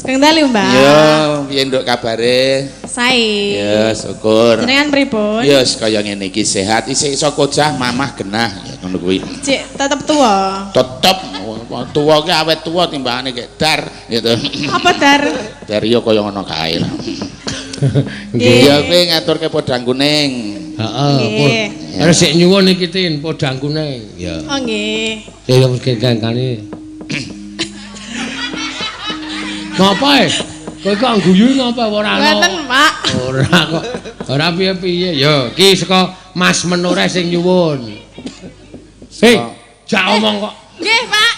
Sugeng dalu, Mbak. Yo, piye nduk kabare? Sae. Ya, syukur. Jenengan pripun? Ya, wis kaya ngene iki sehat, isih iso kocah mamah genah ya ngono kuwi. Cik tetep tua. Tetep tuwa ki awet tuwa timbangane kek dar gitu. Apa dar? Dar yo kaya ngono kae lah. Nggih. Ya kowe ngaturke podang kuning. Heeh, Nggih. Terus sik nyuwun iki Tin, podang kuning. Ya. Oh nggih. Ya wis kangkane. Ngapa e? Kowe kok guyu ngapa ora ana? Mboten, Pak. Ora kok. Ora piye-piye. Ya, iki saka Mas Menore sing nyuwun. Hei, jak omong kok. Nggih, Pak.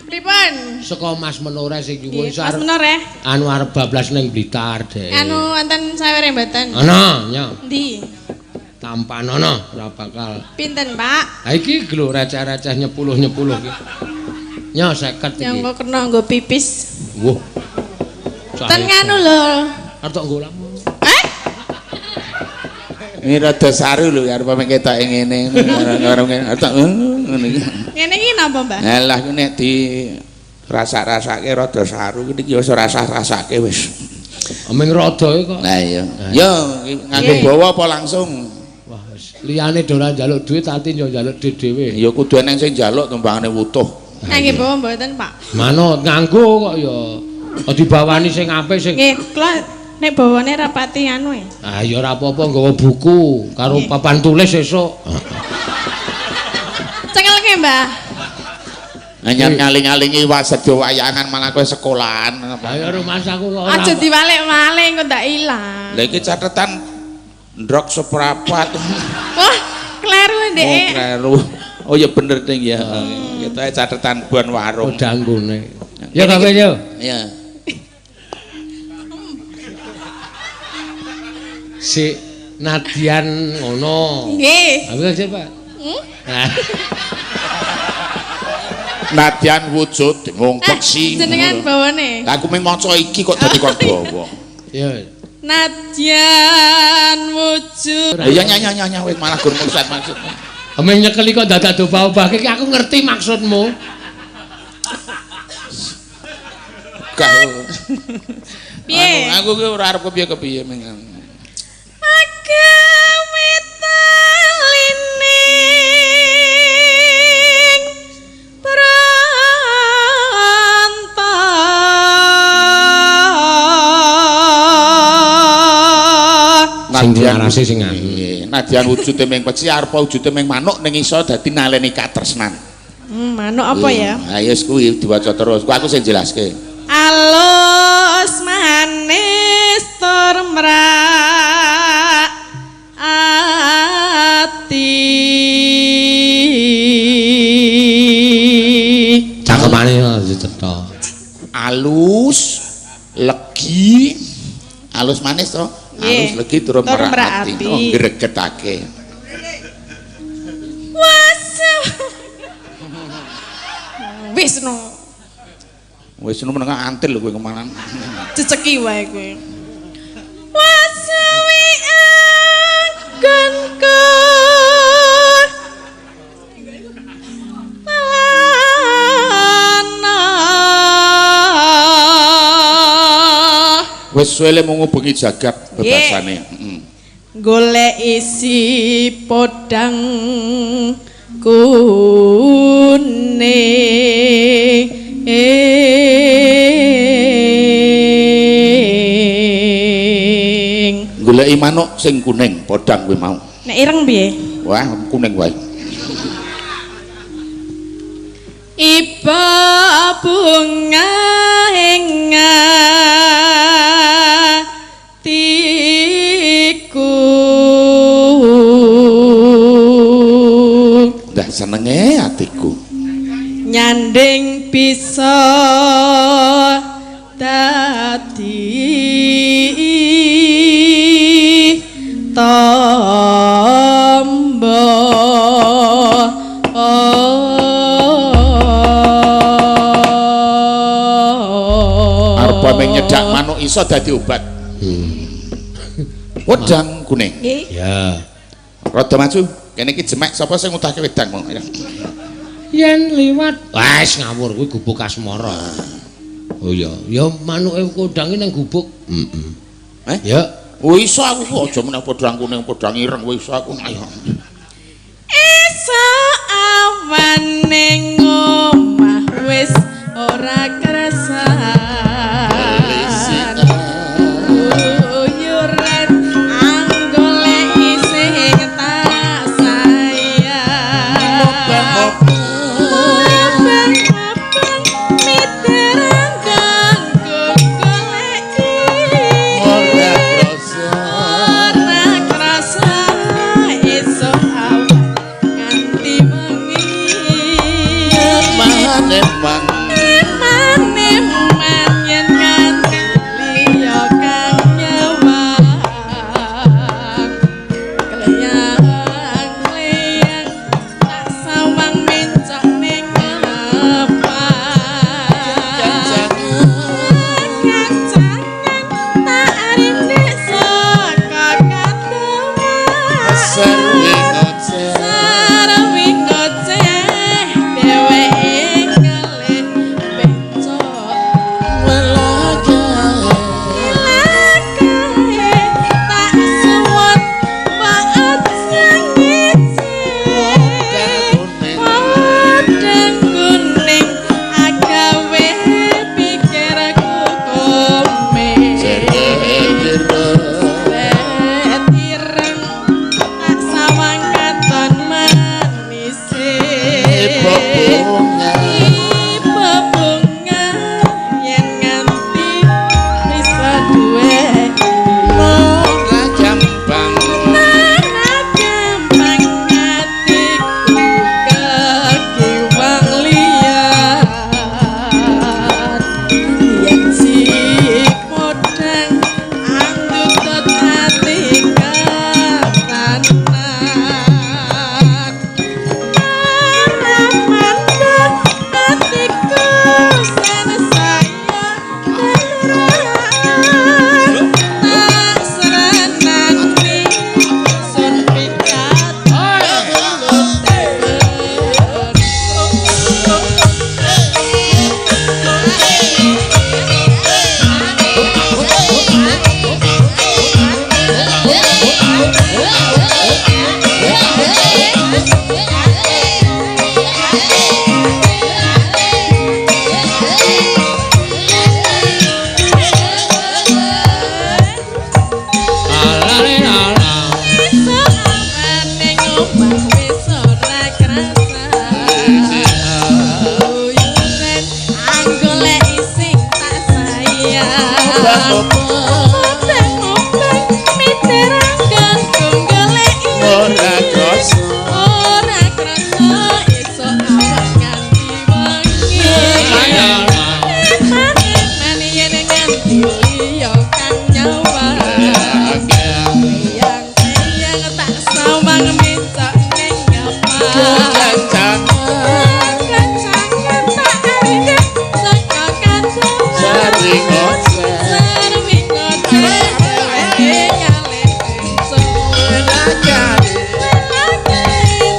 Pripun? Saka Mas Menore sing nyuwun Nggih, Mas Menore. Anu arep bablas ning Blitar dek. Anu wonten sawere mboten? Ana, nya. Endi? Tampan ana, ora bakal. Pinten, Pak? Ha iki lho receh-receh nyepuluh-nyepuluh iki. Nya 50 Yang iki. kok kena nggo pipis. Wah. Ten nganu lho. Arep tok nggo lamu. Eh? Ini rada saru lho arep ketoke ngene. Ora ngene. Arep ngono iki. Ngene iki napa, Mbak? Lah ku nek di rasa-rasake rada saru iki ya wis rasa-rasake wis. Aming rada kok. Lah iya. Yo nganggo bawa apa langsung? Wah wis. Liyane do ora njaluk duit ati yo njaluk duit dhewe. Ya kudu eneng sing njaluk timbangane wutuh. Ngangge bawa mboten, Pak? Manut nganggo kok ya. Kok dibawani sing apik sing. Nggih, kula nek bawane rapati anu e. Ah ya ora apa-apa nggawa buku karo papan tulis esuk. Cengelke, Mbah. Anyar ngaling-alingi wasedya wayangan malah kowe sekolahan. Lah ya rumangsaku kok ora. Aja diwalik-walik engko ndak ilang. Lah iki catetan ndrok seprapat. Wah, kleru ndek. Oh, kleru. Oh ya bener ding ya. Kita catetan bon warung. Podang kuning. Ya kabeh yo. Iya. Si Nadian ngono. Nggih. Aku aja, Pak. Hmm? Nah, Nadyan wujud wong peksi. Jenengan bawane. Lah aku mung maca iki kok dadi kon bawa. ya. Nadyan wujud. Lah ya nyanya nyanya wis malah gur maksud maksud. Ameh nyekeli kok dadak dobah-obah iki aku ngerti maksudmu. Gak. Piye? Aku ki ora arep kepiye-kepiye meng. Agawe talining pranta. Sing diarasi sing anu. Nggih, nadyan wujude ming peci arep wujude ming manuk ning iso dadi naleni katresnan. Manuk apa ya? Ha ya wis kuwi diwaca terus. Ku aku sing jelaske. Alus manis tur mrak ati. Cakepane cetha. Alus, legi, alus manis to. Alus Nggih. legi tur Tur merak merak ati. ati. Oh, gregetake. Wis no, Wis ngono meneng antil lho kowe kemanan. ceceki wae kowe. Wasuwi anggonku lana. Wis suwele mung ngubengi jagat bebasane. Heeh. Golek isi podang kuning. Goleki manuk sing kuning, podang kuwi mau. Nek ireng piye? Wah, kuning wae. Iba bunga ing atiku. Dah senenge atiku. Nyanding bisa dadi tombo. Arep mung nyedak manuk iso dadi obat. Podang kuning. Nggih. Ya. Rada maju. Kene iki jemek sapa sing ngutahke wedang mau. Yen liwat wes ngawur kuwi gubuk asmara. Oh iya, ya manuke kodang ning gubuk. Heeh. Eh? Ya. Oh iso aku kok aja meneh podang kuning, podang ireng, wis iso aku ayo. Iso awan ning omah wis ora krasan. Guyuran anggoleki sing tak sayang. Mubeng-mubeng miterangkan goleki. Ora krasa. Ora krasa esuk awan nganti wengi. Eman-eman. Eman-eman yen nganti liya kang nyawang. Kleyang-kleyang tak sawang mencok ning ngapak. Kancanan tak rindik saka kadohan. Serwi ngoceh. Sarwi ngoceh dheweke ngelih pencok. Welakae. Ilakae tak suwun mbok aja ngece. Podang kuning agawe pikirku kome. Seret ireng tak sawang katon manise. Ibu bunga. Ibu bunga yen nganti bisa duwe. Ora gampang. Ora gampang atiku kekiwang liyan. Yen si podang andutut ati katanan. Ora mandek atiku sansaya teluran. Tak serenani sun pikat. Alale ala. Esuk awan ning omah wis ora krasa. Guyuran anggoleki sing tak sayang. Mubeng-mubeng miterangkan goleki. Ora krasa. Ora krasa esuk awan nganti wengi. Eman-eman yen nganti liya kang nyawang. Yang tak sawang mencok ning ngapak. Kancangan tak arep saka kadohan. Sarwi ngoceh. Sarwi ngoceh dheweke ngalih pencok. Welakae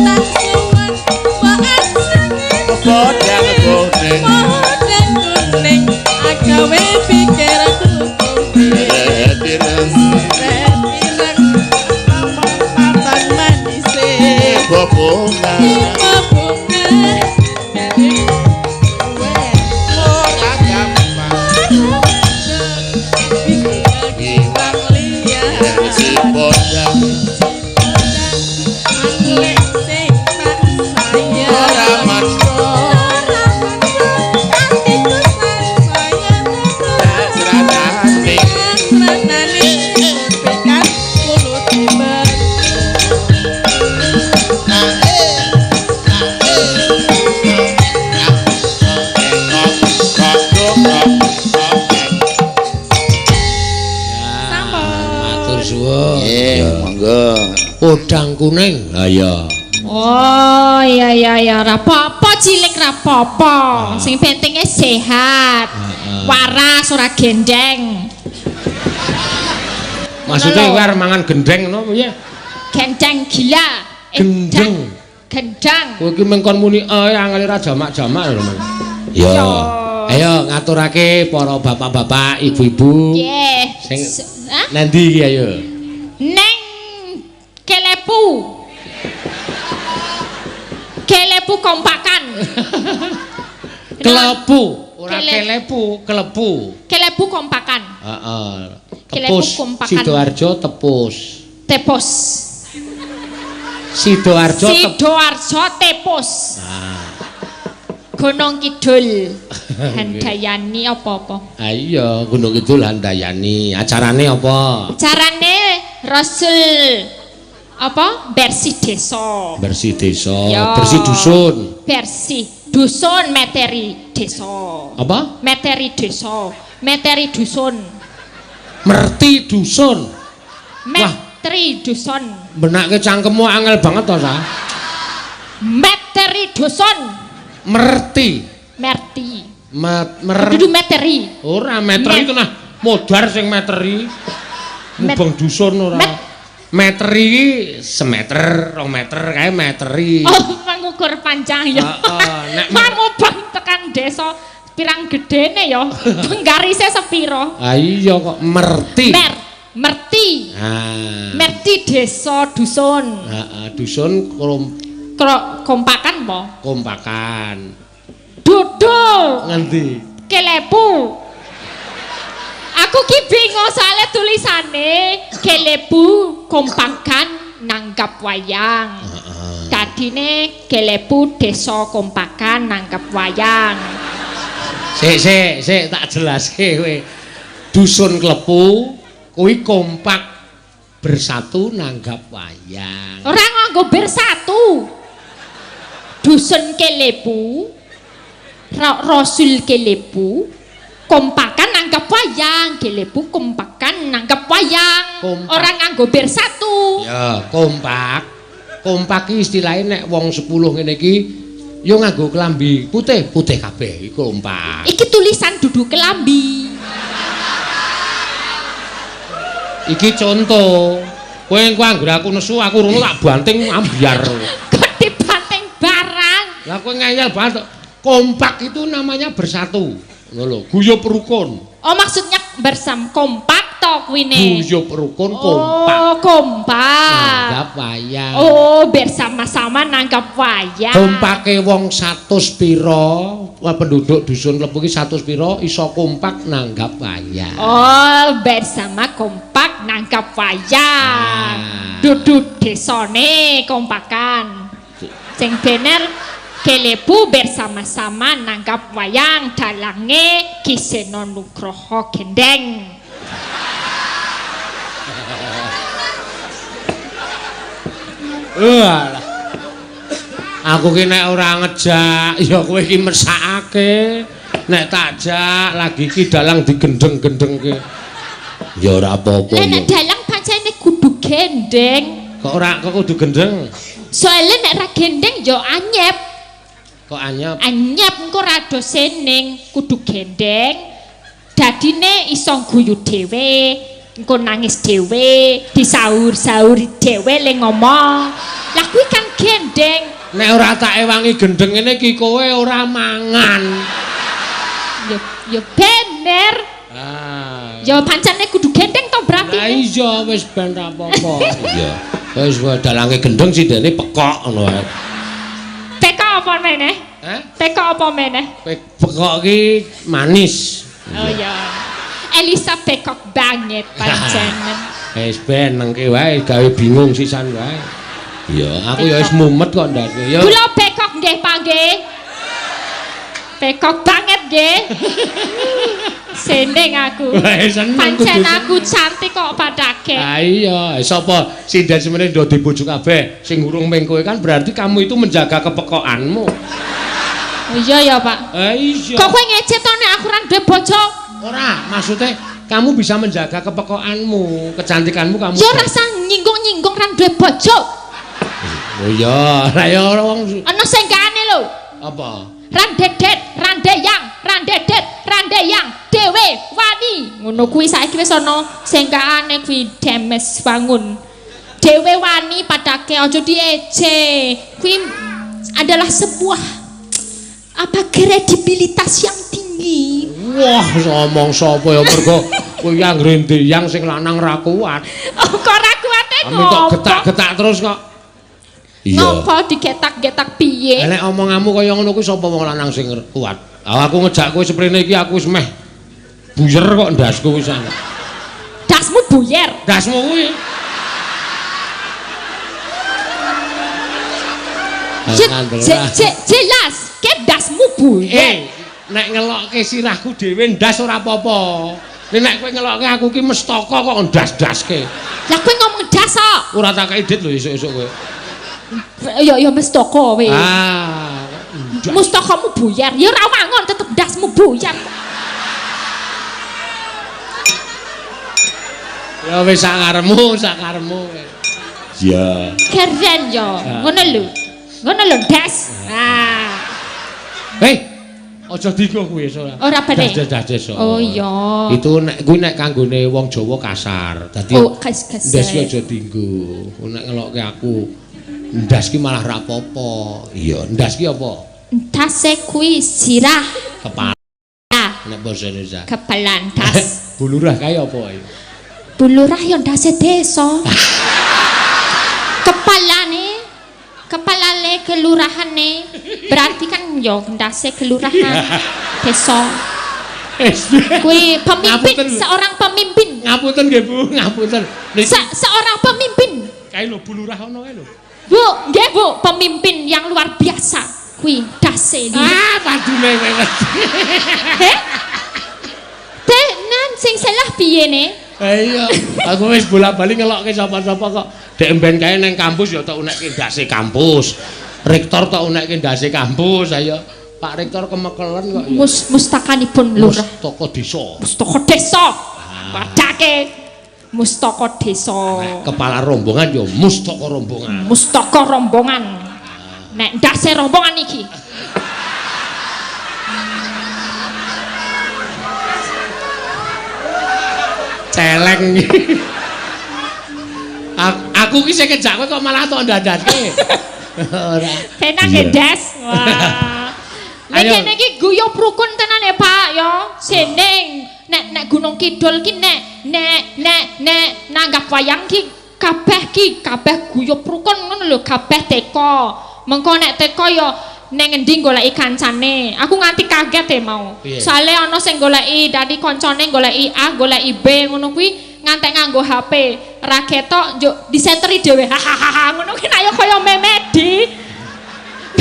tak suwun mbok aja ngece. Podang kuning. Podang kuning agawe pikirku kuning. Ireng. Seret ireng papan manise. Ibu bunga. Ibu bunga ngene kowe. Ora gampang. Pikiran liyan. Si podang. Anglek sing tak sayang. Ora mandek. Ora mandek atiku sansaya Tak seranane. Sranane pikat kulute metu. Sampun. Matur suwun. Nggih, monggo. Podang kuning. Ha iya. Oh iya iya iya ora apa-apa cilik ora apa-apa. Sing pentinge sehat. Waras ora gendeng. Maksudnya kowe arep mangan gendeng ngono piye? Gendeng gila. Gendeng. Gendang. Kowe iki mengkon muni eh angel ora jamak-jamak lho, Mas. Ya. Ayo ngaturake para bapak-bapak, ibu-ibu. Nggih. Sing Hah? Nanti iki ayo. Neng Kelepu. Kelepu kompakan. Kelepu, ora kelepu, kelepu. Kelepu kompakan. Heeh. Kelepu Tepus. kompakan. Sidoarjo tepus. Tepos. Sidoarjo tepus. Sidoarjo Tepos. Ah. Gunung Kidul. Handayani apa-apa. Ah iya, Gunung Kidul Handayani. Acarane apa? Carane Rasul apa? Bersih desa. Bersih desa, Ya. bersih dusun. Bersih dusun meteri desa. Apa? Meteri desa, meteri dusun. Merti dusun. Meteri dusun. Benake cangkemmu angel banget to, Sa. Meteri dusun. Merti. Merti. Met, mer Dudu meteri. Ora meteri itu nah modar sing meteri. Mubeng dusun ora. Meteri iki semeter, 2 meter kae meteri. Oh, mengukur panjang ya. Heeh, nek Mangubang tekan desa pirang gedene ya. Penggarise sepiro? Ah iya kok merti. Merti. Ah. Merti desa dusun. Heeh, dusun Kompakan po. Kompakan. Dudu Ngendi? Kelepu. Aku ki bingung soalnya tulisane Kelepu kompakan nanggap wayang. Heeh. Dadine Kelepu desa kompakan nanggap wayang. Sik sik sik tak jelaske kowe. Dusun Klepu kuwi kompak bersatu nanggap wayang. Ora nganggo bersatu. Dusun Kelepu, Rasul Kelepu kompakan nanggap wayang. Kelepu kompakan nanggap wayang. Kompak. Ora nganggo bersatu. Ya, kompak. Kompak ki istilahnya nek wong 10 ngene iki yo nganggo klambi putih, putih kabeh iku kompak. Iki tulisan dudu kelambi. Iki contoh. Kowe engko anggere aku nesu, aku rono tak banting ambyar. Kok dibanting barang? Lah kowe ngeyel banget. Kompak itu namanya bersatu. Ngono lho, guyub rukun. Oh, maksudnya bersam kompak to kuwine. Guyub rukun kompak. Oh, kompak. Nanggap wayang. Oh, bersama-sama nanggap wayang. Kompake wong 100 pira, wah, penduduk dusun Klepu ki 100 pira iso kompak nanggap wayang. Oh, bersama kompak nanggap wayang. Ah. Dudu desane kompakan. Sing bener Kelepu bersama-sama nanggap wayang, dalange Ki Seno Nugroho gendeng. Walah. Aku ki nek ora ngejak, ya kowe iki mesakake. Nek tak jak lagi ki dalang digendeng-gendengke. Ya ora apa-apa. Lah nek Ya. dalang pancene kudu gendeng. Kok ora kok kudu gendeng? Soale nek ra gendeng ya anyep. Kok anyep? Anyep engko rada sening, kudu gendeng. Dadine iso guyu dhewe, engko nangis dhewe, disaur-sauri dhewe le ngomong. Lah kuwi kan gendeng. Nek ora tak ewangi gendeng ngene iki kowe ora mangan. Ya ya bener. Ah. Ya pancene kudu gendeng to berarti. Lah iya wis ben ra apa-apa. Iya. Wis wae dalange gendeng sindene pekok ngono wae. Pekok apa meneh? Hah? Pekok apa meneh? Pekok ki manis. Oh iya. Elisa pekok banget pancenen. Wis ben nengke wae gawe bingung sisan wae. Iya, aku ya wis mumet kok ndasku. Ya. Kula pekok nggih Pak nggih. Pekok banget nggih. Seneng aku. Wah, seneng Pancen kudu aku cantik kok padake. Ah iya, sapa sinden semene ndo dibojo kabeh sing urung ming kowe kan berarti kamu itu menjaga kepekokanmu. Oh iya ya, Pak. Ah iya. Kok kowe ngece to nek aku ora duwe bojo? Ora, maksudnya kamu bisa menjaga kepekokanmu, kecantikanmu kamu. Ya ora usah nyinggung-nyinggung ra duwe bojo. Oh iya, lah ya ora wong Ana senggane lho. apa? Randedet, randeyang, randedet, randeyang, dewe wani. Ngono kuwi saiki wis ana sengkakane kuwi Demes Wangun. Dewe wani padake aja dieje. Kuwi adalah sebuah apa kredibilitas yang tinggi. bengi. Wah, ngomong sapa ya mergo kowe iki anggere ndeyang sing lanang ra kuat. Oh, kok ora kuate Amin kok ngopo? getak-getak terus kok. Ngopo digetak-getak piye? Nek omonganmu kaya ngono kuwi sapa wong lanang sing kuat? Ah, aku ngejak kowe seprene iki aku wis meh buyer kok ndasku wis ana. Dasmu buyer. Ndasmu kuwi. Jelas, ke dasmu buyer. Nek ngelokke sirahku dhewe ndas ora apa-apa. Nek kowe ngelokke aku ki mestaka kok ndas-ndaske. Lah kowe ngomong das kok. Ora tak kei dit lho esuk-esuk kowe. Ya ya mestaka kowe. Ah, ndas. Mustakamu buyar. Ya ora wangun tetep dasmu buyar. Ya wis sakaremu, sakaremu. Iya. Keren yo. Ngono lho. Ngono lho das. Ah. Hei, aja digo kuwi ora. Ora bener. Das-das. Oh iya. Itu nek kuwi nek kanggone wong Jawa kasar. Dadi Oh, kas-kasar. ndas ki aja dienggo. Nek ngelokke aku ndas ki malah ra apa-apa. Iya, ndas ki apa? Ndase kuwi sirah. Kepala Ah, nek basa Indonesia. kepelan das. Bu Lurah kae apa ayo? Bu Lurah yo ndase desa. Kepalane kepalane kelurahane berarti kan yo ndase kelurahan desa. Kuwi pemimpin, Ngapunten. seorang pemimpin. Ngapunten nggih Bu, ngapunten. Niki Seorang pemimpin. kae lho Bu Lurah ono kae lho. Bu, nggih Bu, pemimpin yang luar biasa. Kuwi ndase. Ah, padune kowe wedi. Heh? Tenan sing salah piye ne? Iya, aku wis bola-bali ngelokke sapa-sapa kok. Dek mben kae nang kampus ya tok unekke ndase kampus. Rektor tok unekke ndase kampus, ayo. Pak Rektor kemekelen kok ya. Mustakanipun lurah. Mustaka desa. Mustaka desa. Padake mustaka desa. Nek kepala rombongan ya mustaka rombongan. Mustaka rombongan. Nek ndase rombongan iki. Celeng. Aku ki sing kejak kowe kok malah tok ndandanke. Ora. Tenan nggih, Des. Wah. Nek Ayo. kene iki guyub rukun tenan ya, Pak ya. Seneng nek nek Gunung Kidul ki nek nek nek nek nanggap wayang ki kabeh guyub rukun ngono lho, kabeh teko. Mengko nek teko ya neng endi goleki kancane. Aku nganti kaget e mau. Piye? Soale ana sing goleki dadi kancane goleki A, goleki B ngono kuwi ngantek nganggo HP. Ra ketok njuk disenteri dhewe. Hahaha ngono kuwi nek ya kaya memedi.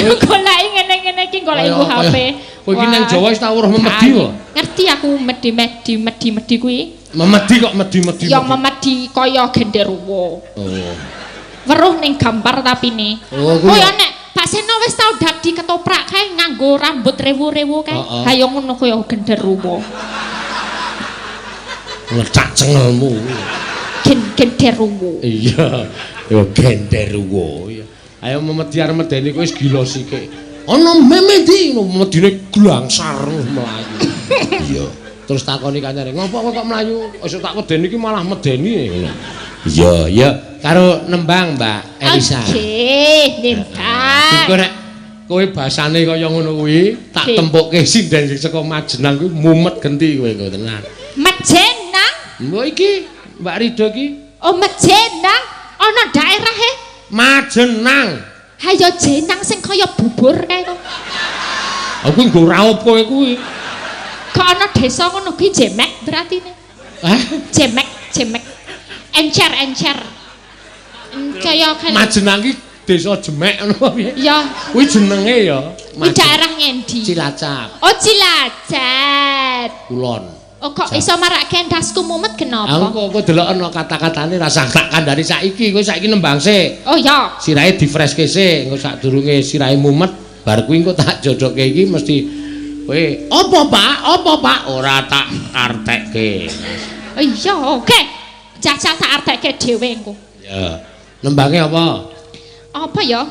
Goleki ngene-ngene iki goleki nggo HP. Kowe iki nang Jawa wis tau weruh memedi kok. Ngerti aku medi-medi medi-medi kuwi. Memedi kok medi-medi. Ya memedi kaya genderuwo. Oh. Weruh ning gambar tapi ne. Oh, kuwi Kaya ya. nek Pak Seno wis tau dadi ketoprak kae nganggo rambut rewu-rewu kae. Heeh. Ha ya ngono kaya genderuwo. Ngecak cengelmu. Genderuwo. Iya. Ya genderuwo. Iya. Ayo memedi arep medeni kowe wis gila sithik. Ana memedi ngono medine glangsar mlayu. Iya. Terus takoni kancane, "Ngopo kowe kok mlayu? Wis tak wedeni iki malah medeni." Ngono. Iya, iya. Karo nembang, Mbak Elisa. Oke, nembang. Engko nek kowe basane kaya ngono kuwi, tak tempukke sinden sing saka Majenang kuwi mumet genti kowe engko tenan. Majenang? Mbok iki Mbak Ridho iki Oh, Majenang ana daerahe Majenang. Hayo jenang sing kaya bubur kae to. Aku nggo raup kowe kuwi. Kok ana desa ngono kuwi jemek berarti ne. Hah? Jemek, jemek. Encer, encer. Kaya kaya Majenang iki desa Jemek ngono apa piye? Ya, Kuwi jenenge ya. kuwi daerah ngendi? Cilacap, Oh, Cilacap. Kulon. Oh, kok iso marake ndasku mumet kenapa? Aku kok delok ana kata-katane rasah tak kandhani saiki, kowe saiki nembang sik. Oh ya. Sirahe difreske sik, engko sadurunge sirahe mumet, bar kuwi engko tak jodoke iki mesti kowe apa Pak? Apa Pak? Ora tak artekke. Oh iya, oke. Jajal tak artekke dhewe engko. Ya. Nembange apa? Apa ya?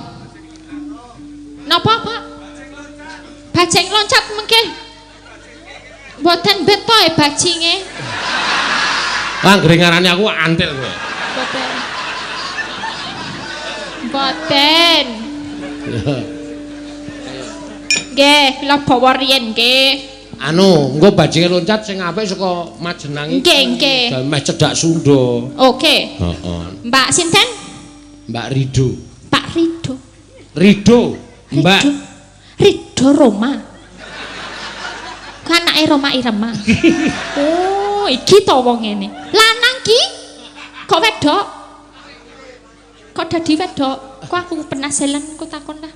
Napa, Pak? Bajing loncat mengke. Mboten beto e bajinge. Wah, anggere ngarani aku antil kowe. Mboten. Mboten. Nggih, kula bawa riyen nggih. Anu, engko bajinge loncat sing apik saka Majenang iki. Nggih, nggih. Meh cedhak Sunda. Oke. Heeh. Mbak sinten? Mbak Rido. Pak Rido. Rido. Mbak. Rido. Rido Roma. Ku anake Roma Irama. Oh, iki to wong ngene. Lanang ki kok wedok? Kok dadi wedok? Kok aku penasaran kok takon lah.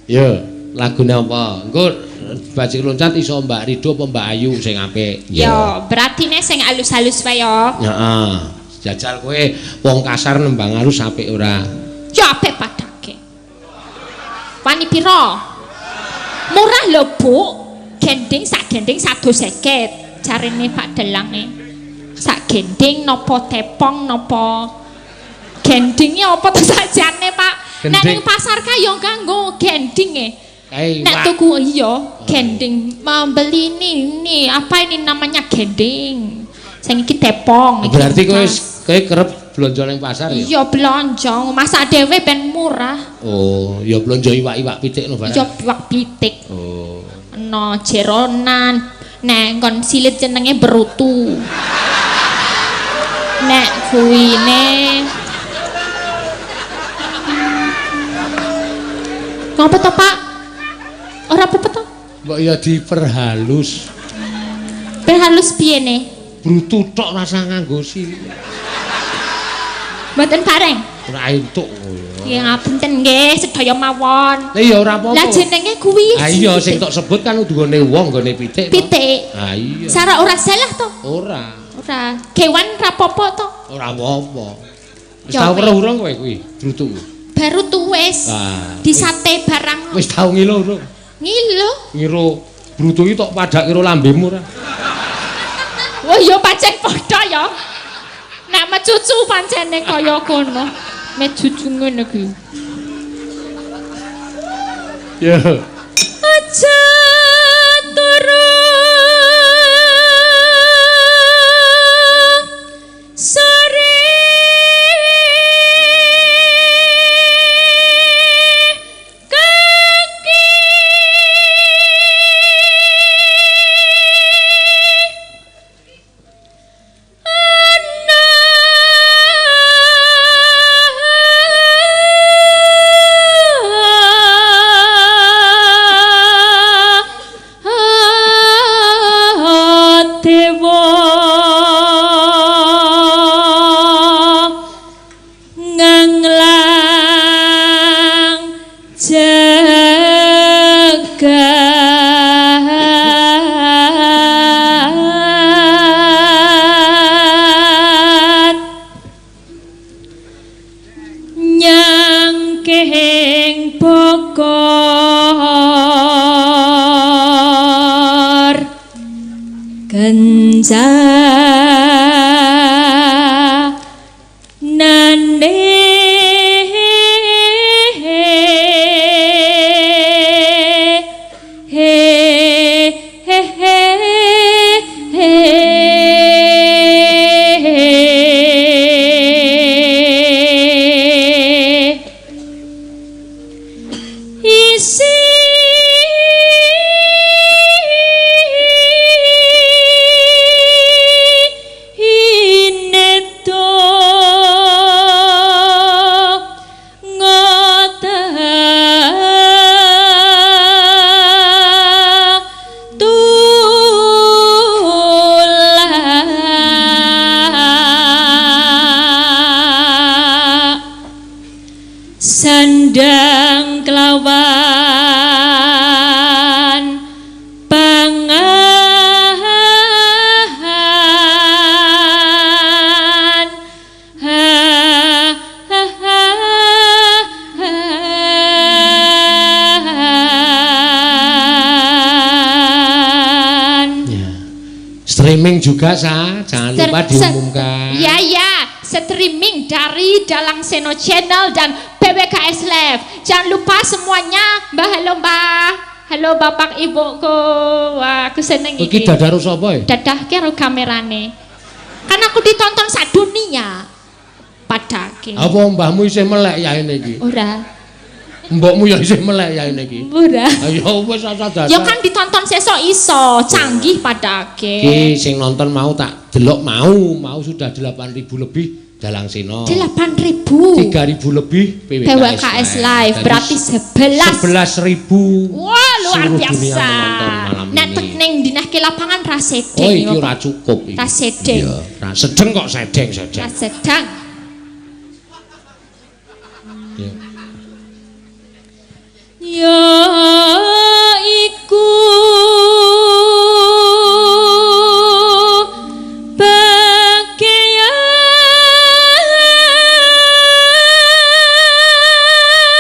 Yo, lagune apa? Engko bajing loncat iso Mbak Rido apa Mbak Ayu sing apik. Yo, berarti nek sing alus-alus wae yo. Heeh. Jajal kowe wong kasar nembang alus apik ora? Yo apik padake. Wani piro? Murah lho, Bu. Gending sak gending 150. Jarene Pak Delange. Sak gending napa tepong napa gendinge apa to sajane, Pak? Nek Gending. ning pasar kae yo nganggo gending e. Kae Nek iwak. tuku iya gending membeli ini apa ini namanya gending. Sing iki tepong. Iki Berarti kowe bekas. kowe kerep blonjo ning pasar ya? Iya blonjo, masak dhewe ben murah. Oh, ya blonjo iwak-iwak pitik no barang. Iya iwak pitik. Oh. Ana jeronan, nek nggon silit jenenge berutu. Nek kuwine ngopo to, Pak? Ora apa-apa to? Mbok ya diperhalus. Perhalus piye ne? Brutu tok rasa nganggo silit. Mboten bareng. Ora entuk. Nggih ngapunten nggih sedaya mawon. Lah ya ora apa-apa. Lah jenenge kuwi. Ah iya sing tok sebut kan udu nggone wong nggone pitik. to. Pitik. Ah iya. Sara ora salah to? Ora. Ora. Kewan ra apa-apa to? Ora apa-apa. Wis Ya, tau weh. weruh urung kowe kuwi, brutu. Baru tuwes. Ah. Di sate barang Wis tau ngilo urung? ngilo. Ngira brutu iki tok padhak karo lambemu ora. Wah ya pancen padha ya. Nek mecucu pancene kaya kono. Mecucu ngene kuwi. Ya. Aja turu sore kaki ana dewa nganglang jagat nyangking bokor kencanane he he he he isi ineto ngota tulak sandang kelawan pangan ha ha ha han. Ya. Streaming juga sa, jangan lupa diumumkan. Ya ya, streaming dari Dalang Seno Channel dan PWKS Live. Jangan lupa semuanya, Mbah halo Mbah. Halo Bapak Ibuku. Wah, aku seneng Iki iki. dadaru sapa ya? Dadah karo kamerane. Kan aku ditonton sak dunia. Padake. Apa mbahmu isih melek ya ini iki? Ora. Mbokmu ya isih melek ya ini iki. Ora. Ayo wis asa dasar. Ya kan ditonton sesok iso, canggih padake. Ki sing nonton mau tak delok mau sudah 8.000 lebih Dalang Seno. 8.000. 3.000 lebih PWKS, PWKS Live berarti 11. 11.000. Wah, luar seluruh dunia biasa. menonton malam Nek ini. tek ning dinahke lapangan ra sedeng. Oh, iki ora cukup iki. Ra sedeng. Iya, ra sedeng kok sedeng-sedeng. Ra sedang. Iya. Ya iku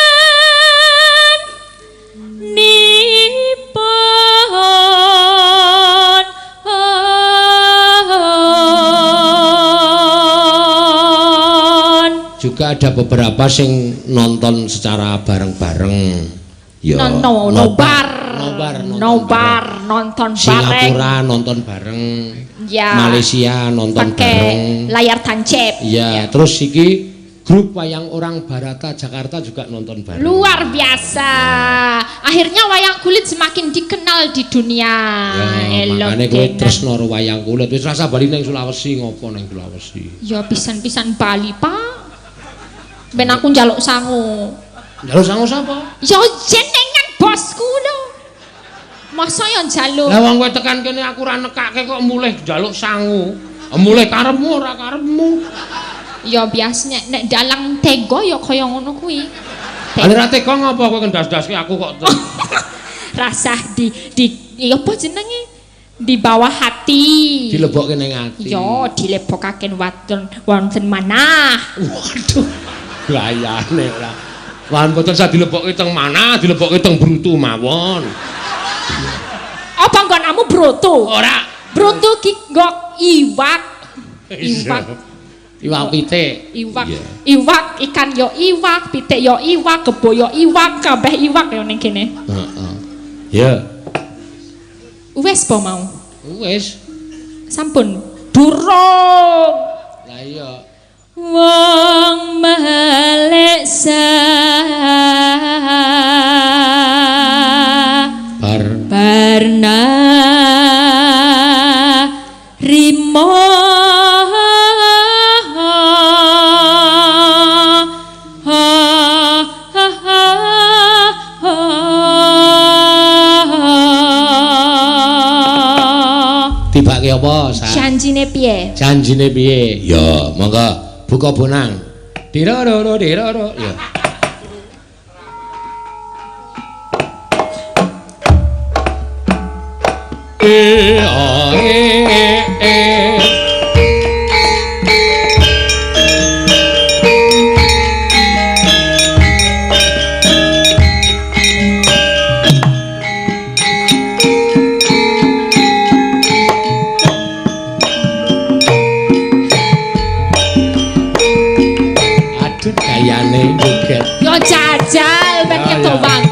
bageyan nipon Juga ada beberapa sing nonton secara bareng-bareng. Ya. No, nobar. Nobar, nonton Nobar, bareng. nonton bareng. Singapura nonton bareng. Ya. Malaysia nonton Pakai bareng. layar tancap. Iya, terus iki grup wayang orang Barata Jakarta juga nonton bareng. Luar biasa. Akhirnya wayang kulit semakin dikenal di dunia. Ya, Elok makane kowe tenan. tresno karo wayang kulit. Wis rasa bali ning Sulawesi ngopo ning Sulawesi. Ya pisan-pisan Bali, Pak. Ben aku njaluk sangu. Njaluk sangu sapa? Ya jenengan bosku lho. Masa ya njaluk. Lah wong kowe tekan kene aku ora nekake kok mulih njaluk sangu. Mulih karepmu ora karepmu. Ya biasanya nek dalang tega ya kaya ngono kuwi. Ale ra tega ngopo kowe ngendas-ndaske aku kok. Rasah di ya apa jenenge? Di bawah hati. Dilebokke ning ati. Ya dilebokake wadon wonten manah. Waduh. Gayane ora. Wah, mboten sah dilebokke teng mana, dilebokke teng brutu mawon. Apa nggonamu brutu? Ora. Brutu ki nggo iwak. Iwak, Iwak pitik. iwak, Iya. iwak, ikan yo iwak, pitik yo iwak, kebo yo iwak, kabeh iwak yo ning kene. Heeh. Ya. Wes po mau. Wis. Sampun. Durung. Lah iya. Wong melek sa Bar barna rimo tibake apa, Sa? Janjine piye? Janjine piye? Ya, monggo buka bonang. Diroro diroro. Ya. E a e e. Aduh gayane joget. Yo jajal ben Ya, ya. ketowang.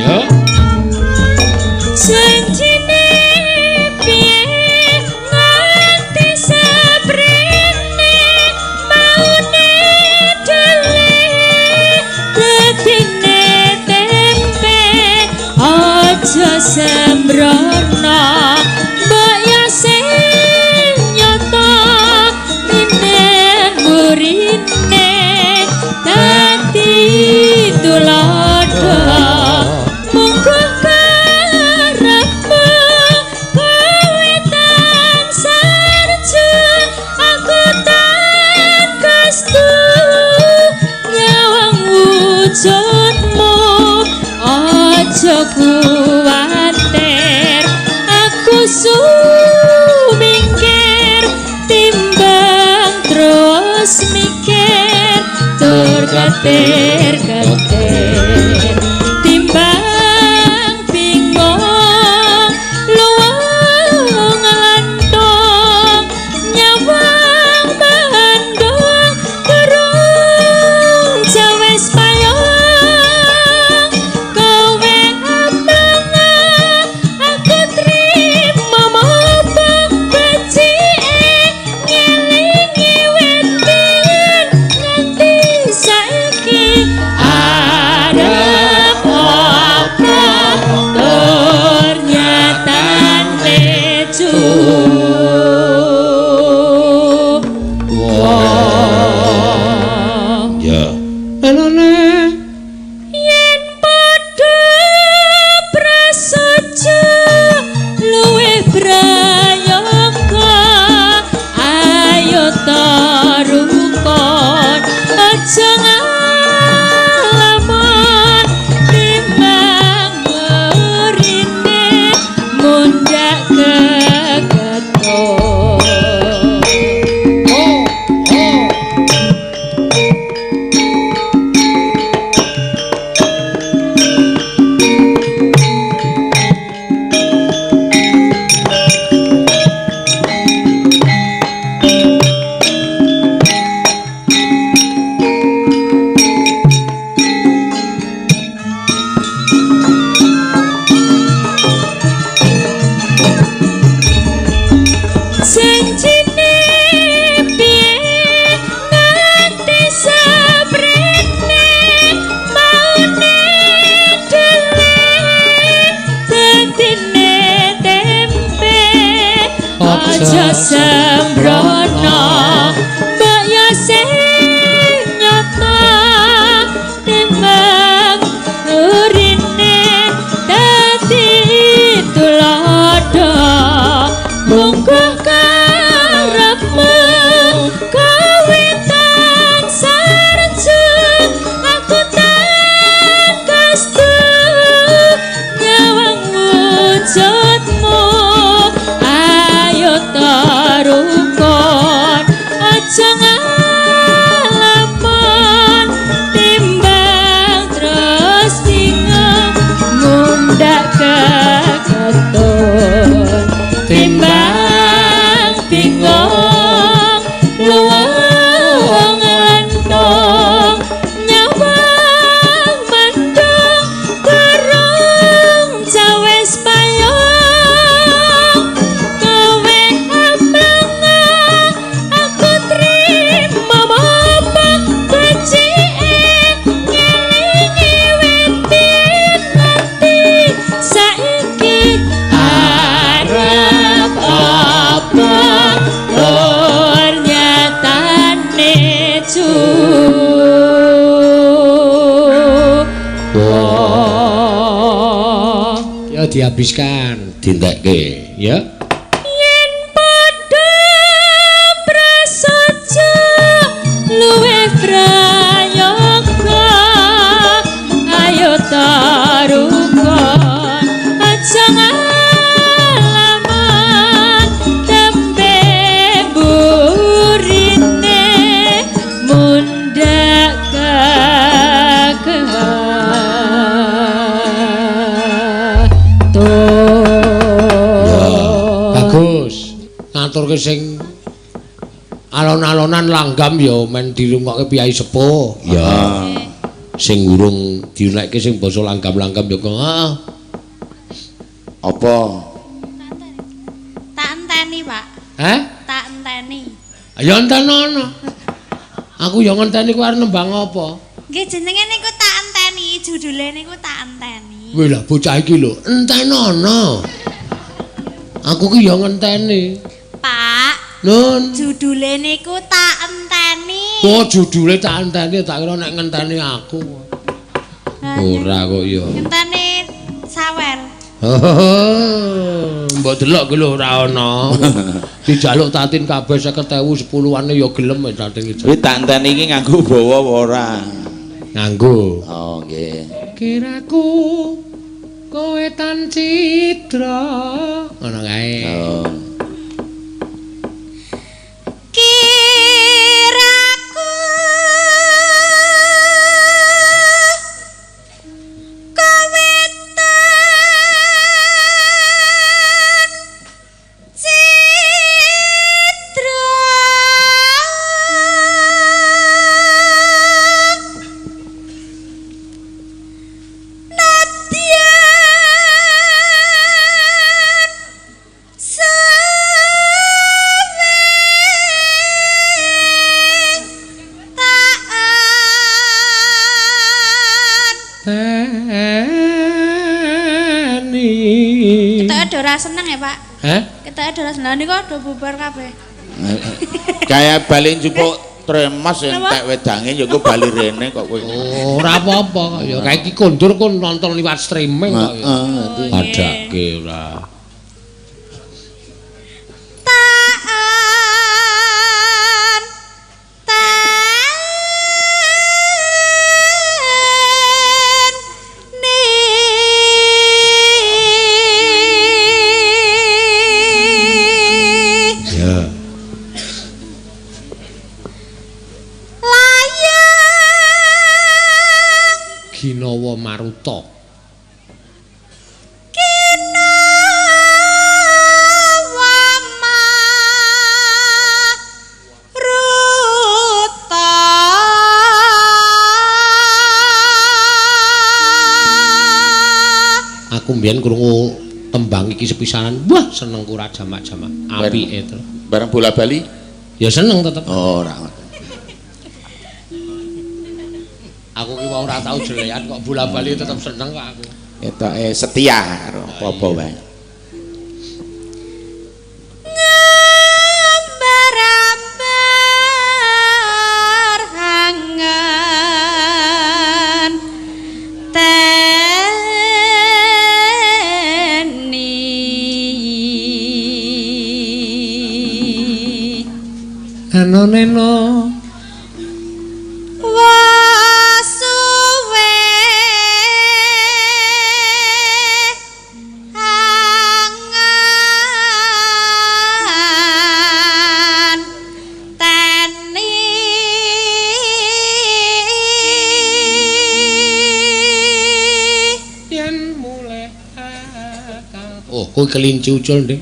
Ya. Janjine piye nganti seprene maune dele dadine tempe aja sembrono mbok yo sing nyata minen murine dadi tulodo munggo karepmu kowe tansah rejo aku tan kastu nyawang wujudmu aja kuwatir aku sumingkir timbang terus mikir tur ketir ketir timbang bingung luwung ngelantung nyawang Aja sembrono mbok yo sing nyata timbang urine dadi tulodo mungguh karepmu kowe tansah rejo aku tak kastu nyawang wujudmu ayo tarukon aja ngalamon timbang terus bingung mundak keketun timbang bingung luwung ngantung nyawang mendung kurung cawes payung kowe ampleng aku trimo apa becike ngelingi wit nganti saiki arep apa nyatane cuwak. Ya dihabiskan, dintekke, ya. Yen padha prasaja luwih prayoga ayo taruka aja ngalaman tembe burine mundak kekeh. Bagus. Ngaturke sing alon-alonan langgam ya men dirungokke piyai sepuh. Ya. Sing urung diunekke sing basa langgam-langgam ya kok. Heeh. Apa? Tak enteni, Pak. Heh? Tak enteni. Ya entenono. Aku ya ngenteni kowe arep nembang apa? Nggih jenenge niku tak enteni, judule niku tak enteni. Wih lah bocah iki lho, entenono. Aku ki ya ngenteni. Pak, Nun. judule niku tak enteni. Oh, judule tak enteni, tak kira nek ngenteni aku. Ora kok ya. Ngenteni sawer. Mbok delok ki lho ora ana. Dijaluk Tatin kabeh 50.000 sepuluhane ya gelem Tatin iki. Kuwi tak enteni iki nganggo bawa apa ora? Nganggo. Oh, nggih. Kiraku kowe tan cidra. Ngono kae. Oh. Kiraku kowe tan cidra nadyan suwe taan. Teni. Kita ada ora seneng ya, Pak? Heh? Kita ada ora seneng niku do bubar kabeh. Kayak bali njupuk tremas Kenapa? entek wedange ya engko bali rene kok kowe. Oh, ora apa-apa kok ya. Kayak iki kondur kon nonton liwat streaming kok ya. Heeh. Padake ora. Taan tan ni. Ya. Layang Ginawa Maruta. kinawa maruta. Aku mbiyen krungu tembang iki sepisanan. Wah, senengku ora jamak-jamak. Apike to. Bareng bola bali? Ya seneng tetep. Oh, ora. Aku ki wong ora tau jelekan kok bola-bali tetep seneng kok aku. Ketoke setia karo apa-apa wae. Ngerti Neno neno. Wasuwe angan teni Yen mulih akal. Oh, kowe kelinci ucul, Dik.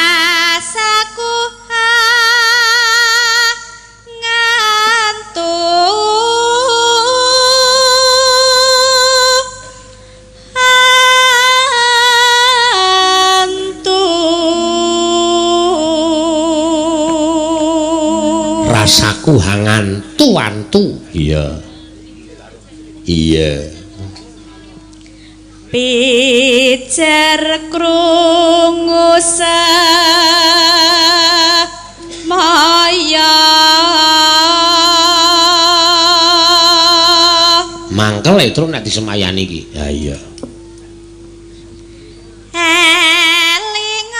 Rasaku ngantuk antuk. Rasaku hangantu antu. Iya. Iya. Pijer krungu semaya. Mangkel e truk nek disemayani iki. Ha iya. Eling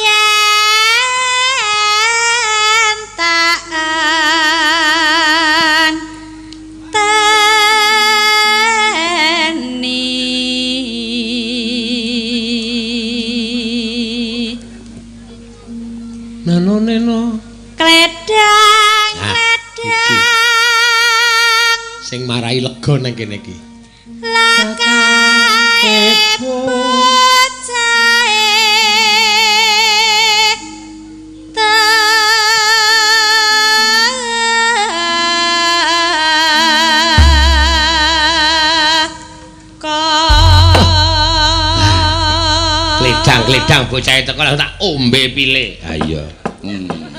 yen taan teni. Neno neno. Kledang Ah, kledang Sing marai lega nang kene iki. lakae bocahe teko. Kledang-kledang bocahe teko langsung tak ombe pile. Ha iya.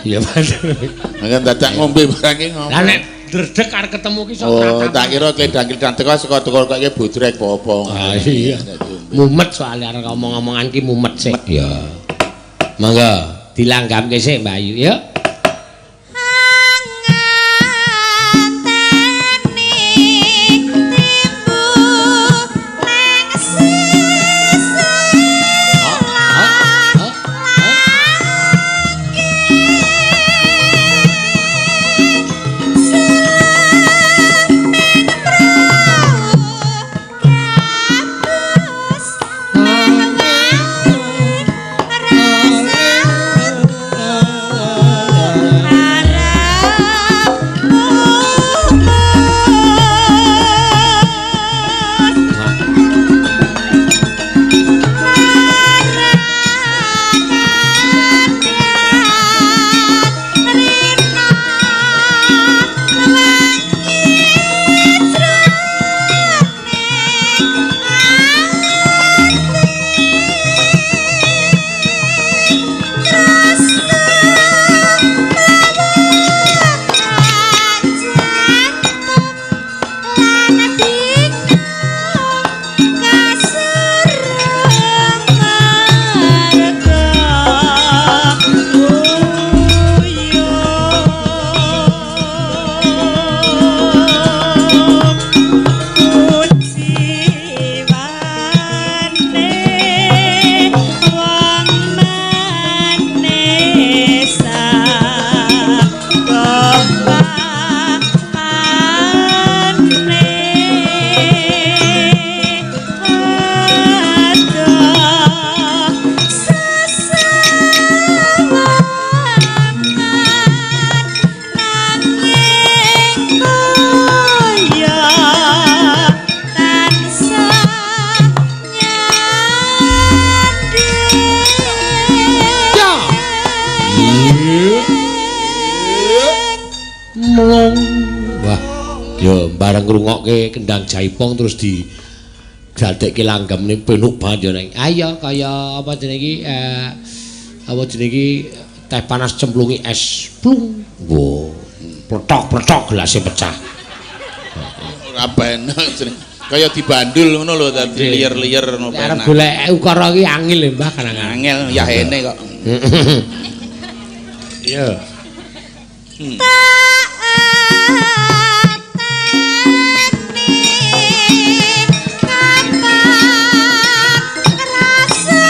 Iya bener. Mangke dadak ngombe barang iki ngopo. Lah nek dredeg arep ketemu ki sok Oh, tatapan. tak kira kledang-kledang teko saka teko kok iki bodrek apa-apa. Ah iya. Mumet soalnya arep ngomong-ngomongan ki mumet sik. Iya. Monggo dilanggamke sik Mbak Ayu ya. Anganteni timbul neng sisih Mlung. Wah, ya bareng ngrungokke kendang jaipong terus di dadekke langgamne penuh banget ya neng. Ayo kaya apa jenenge iki apa jenenge iki teh panas cemplungi es plung. Wo, pletok-pletok gelasnya pecah. Ora penak jenenge. Kaya dibandul ngono lho dadi liyer-liyer ngono Nek arep penak. golek ukara iki angel lho Mbah kadang. Angel yahene kok. Iya. Kapan rasa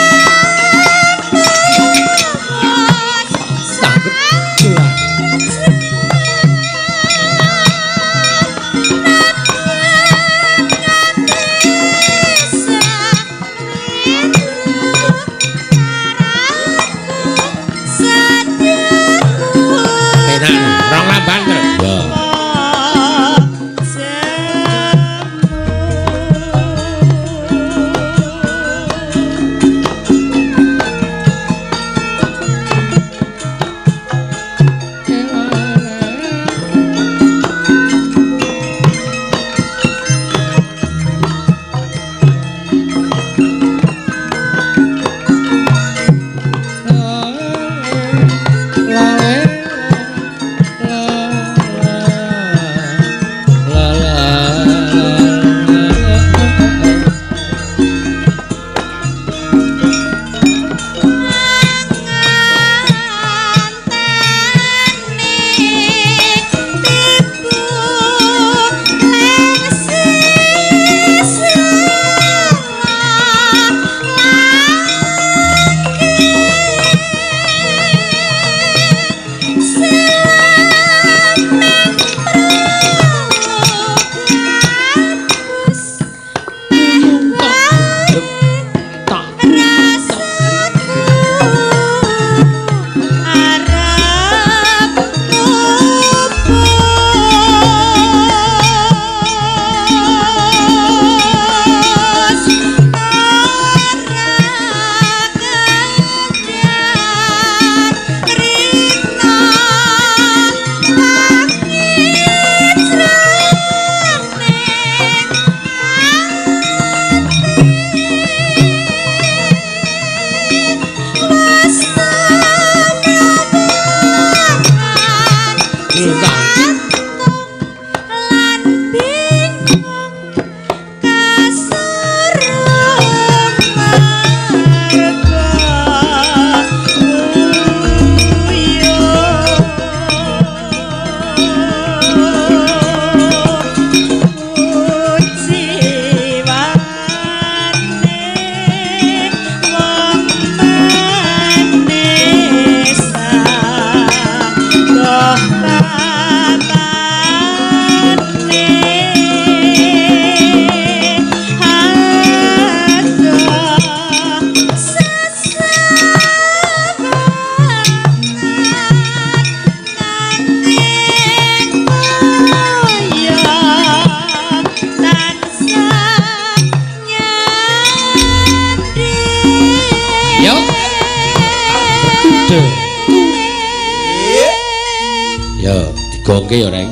Digongke ya, Reng.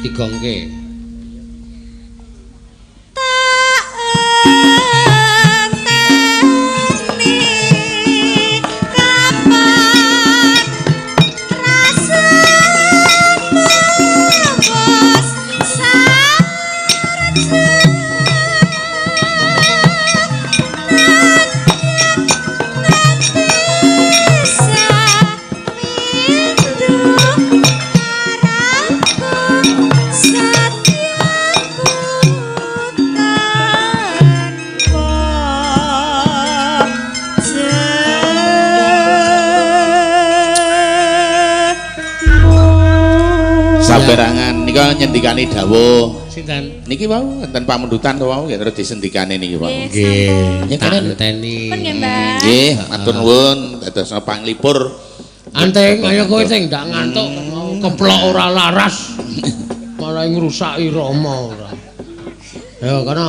Digongke. Tak enteni kapan rasamu wis sarjana Saperangan nika nyendikani dawuh. Sinten? Niki wau wonten pamundutan to wau ya terus disendikane niki wau. Nggih. Ya, Tak kene. enteni. Pun nggih, Mbak. Nggih, matur nuwun dadosna panglipur. Anting, ayo kowe sing ndak ngantuk mau keplok ora laras. Malah ngrusak irama ora. Ya kono,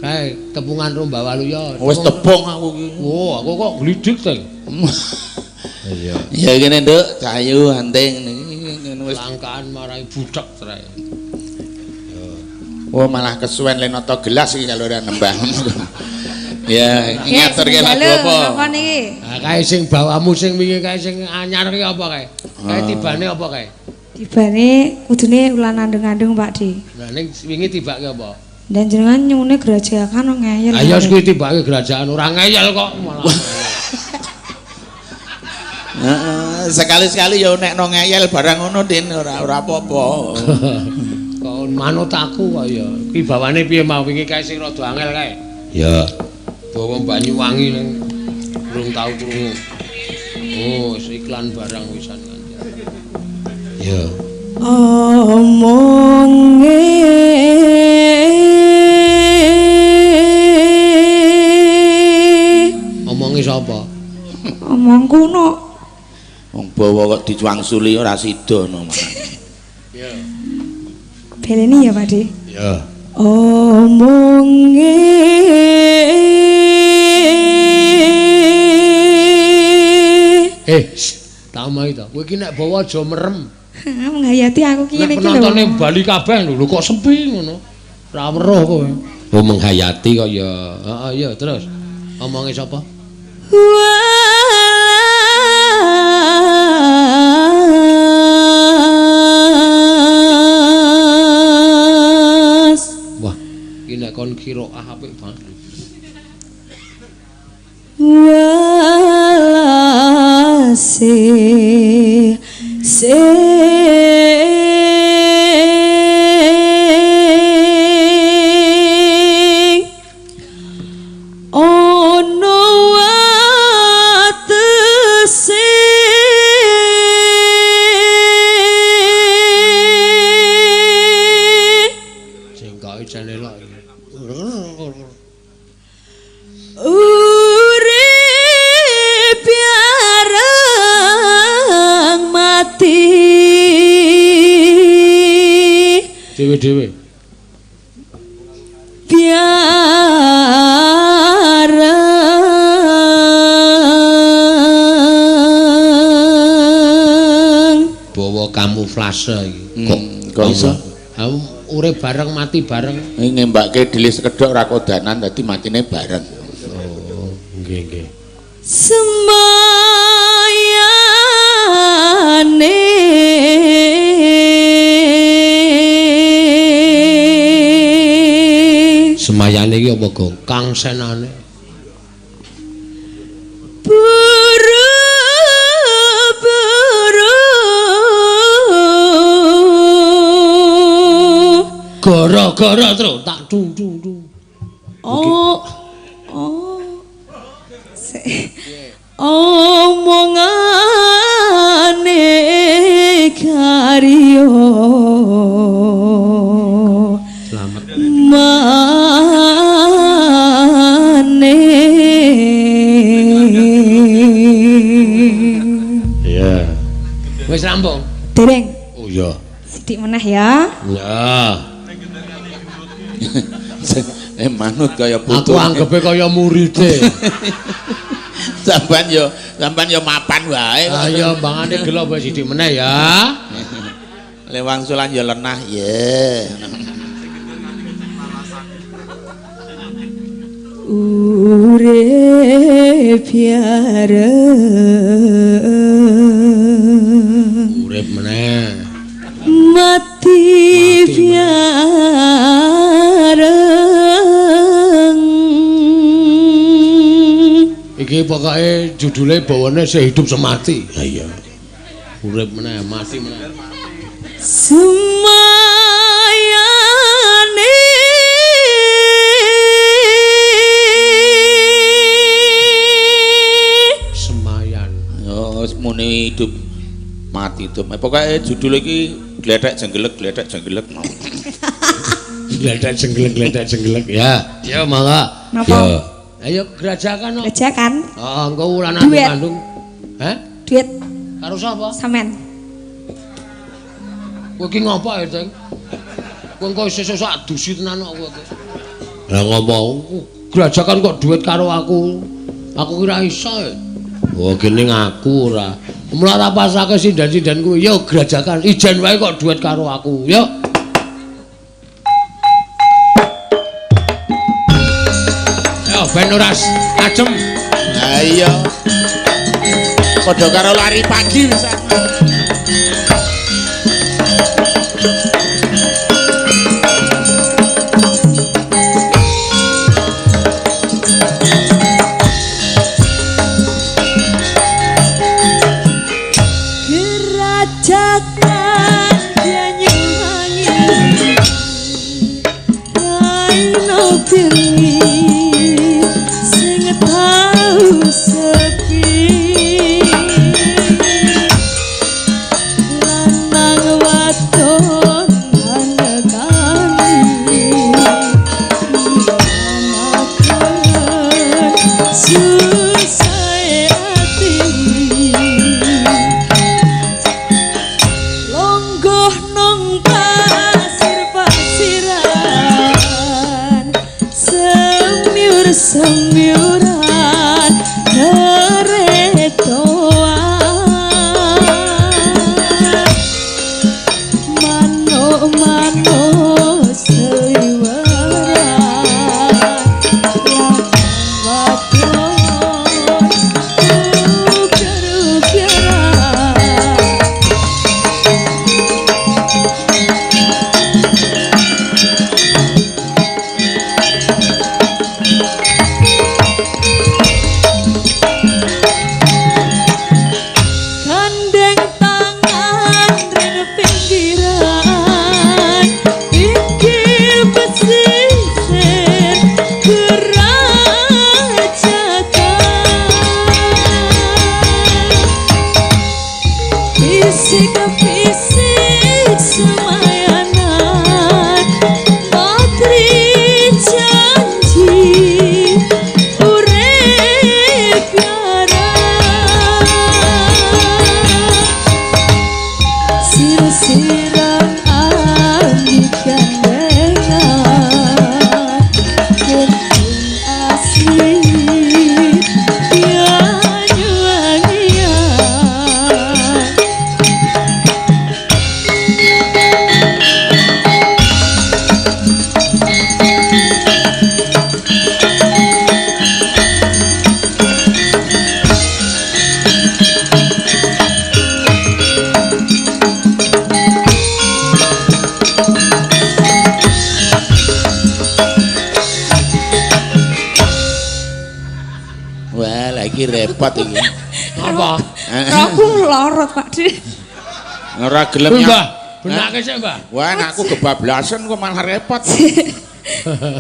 kae tepungan Rumba Waluya. Wis tepung aku iki. Oh, aku kok glidik, Teng. Iya. Ya kene Nduk, Cahayu anting niki ngene wis. Langkaan marai buthek trae. Oh malah kesuwen le nata gelas iki kalau ora nembang. Ya, ngaturke lagu apa? Napa niki? Ah, kae sing bawamu sing wingi kae sing anyar ki apa kae? Kae tibane apa kae? Tibane kudune ulan andung-andung Pak Di. Lah ning wingi tibake apa? Dan jenengan nyuwune grajakan kok ngeyel. Ayo wis kuwi tibake kerajaan ora ngeyel kok malah. Heeh, sekali-sekali ya nek no ngeyel barang ngono Din ora ora apa-apa. Kok manut aku kok ya. Ki bawane piye mau wingi kae sing rada angel kae? Ya. Bawa Banyuwangi ning urung tau krungu. Oh, wis iklan barang wisan nganti. Ya. Omonge Omongi sapa? Omong kuno. Wong bawa kok dicuangsuli ora sida no malah. Ya. Beleni ya Pak Di. Ya. Omonge Eh, tak omongi to. Kowe iki nek bawa aja merem. Menghayati aku ki Nek ngene iki lho. penontone bali kabeh lho, lho kok sepi ngono. Ora weruh kowe. Oh, menghayati kok ya. Heeh, iya terus. Omongi sapa? Walas Wah, iki nek kon kiroah apik banget. Walase sing ana watese Sing kae jan elok iki. Urip bareng mati Dewe-dewe. Biareng Bawa kamuflase iki. Kok iso? Aku urip bareng mati bareng. Ini ngembake dhelis sekedhok ora kodanan dadi matine bareng. Oh, nggih nggih. Semayane Semayane iki apa, Gong? Kang senane. Buru buru Gara-gara terus tak dung dung dung. Oh oh omongane karyo Selamat. Mane Iya. Wis rampung. Dereng Oh iya. sithik meneh ya. Ya. Manut kaya putu. Aku anggepe kaya muride. Sampeyan yo mapan wae. Ayo mbangane gelo wae sithik meneh ya. Lewang sulan ya lenah ye. Urip biareng Urip meneh. Mati biareng. Iki pokoke judule bawane sehidup semati. Ha iya. Urip meneh, mati meneh. Semayane Semayan. Yo wis muni hidup mati hidup. Pokoke judul iki glethek jenggelek glethek jenggelek mau. Glethek jenggelek glethek jenggelek ya. Ya mangga. Napa? Ya. Ayo gerajakan no. Gerajakan. Heeh, engko wulan Duet. kandung. Hah? Duit Karo sapa? sampean. Kowe iki ngopo ya, Ceng? Kowe engko sesuk sak dusi tenan kok kowe iki. Lah ngopo? Gerajakan kok duet karo aku. Aku kira iso. Ya. Oh, gene ngaku ora. Mula tak pasake sinden-sinden kuwi, yo gerajakan ijen wae kok duet karo aku. Yo. Yo ben ora ajem. Ha iya. Padha karo lari pagi bisa. Gerajakan Banyuwangi Raino bengi sing tau sepi lanang wadon anekani susah ati longgoh nang pasir-pasiran semiur-semiuran keretoan manuk-manuk seliweran lanang wadon uger-ugeran. Gandeng tangan ren pinggiran pinggir pesisir gerajakan fisik fisik semayanan matri janji urip yaran sir-siran ambek gandengan kembang asli Banyuwangian. Wah, lagi repot iki. Apa? Aku lorot Pak De. Ora gelem Kuwi, ya. Mbah. Benake sik, Mbah. Wah, anakku kebablasan kok malah repot.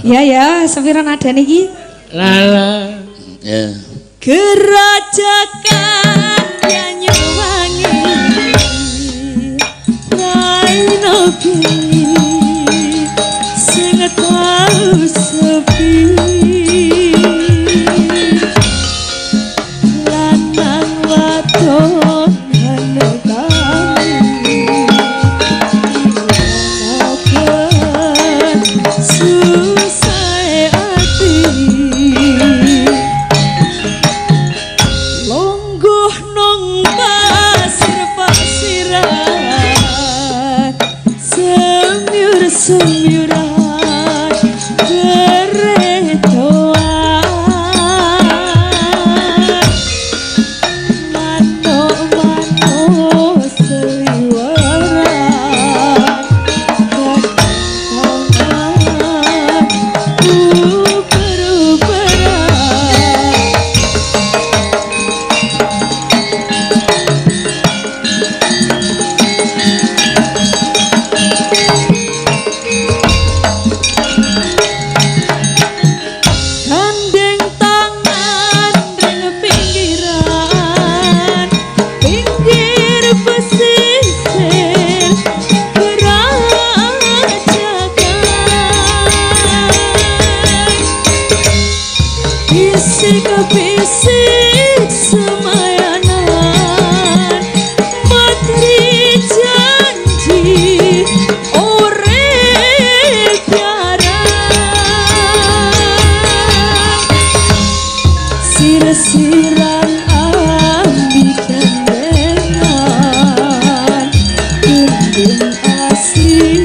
Ya ya, sepira nadane iki? Lala. Ya. Gerajakan Banyuwangi Raino bengi sing tau sepi lanang wadon anekani susah ati longgoh nang pasir-pasiran Sir-siran ambi gandengan Gending asli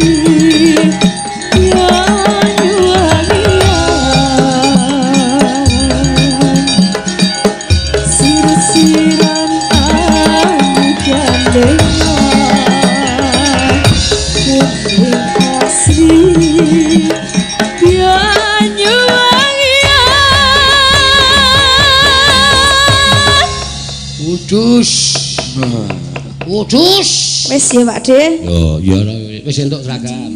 Banyuwangian. Sir-siran ambi gandengan Gending asli Banyuwangian. Kudus. Kudus. Wis ya Pak De. Yo, ya wis entuk seragam.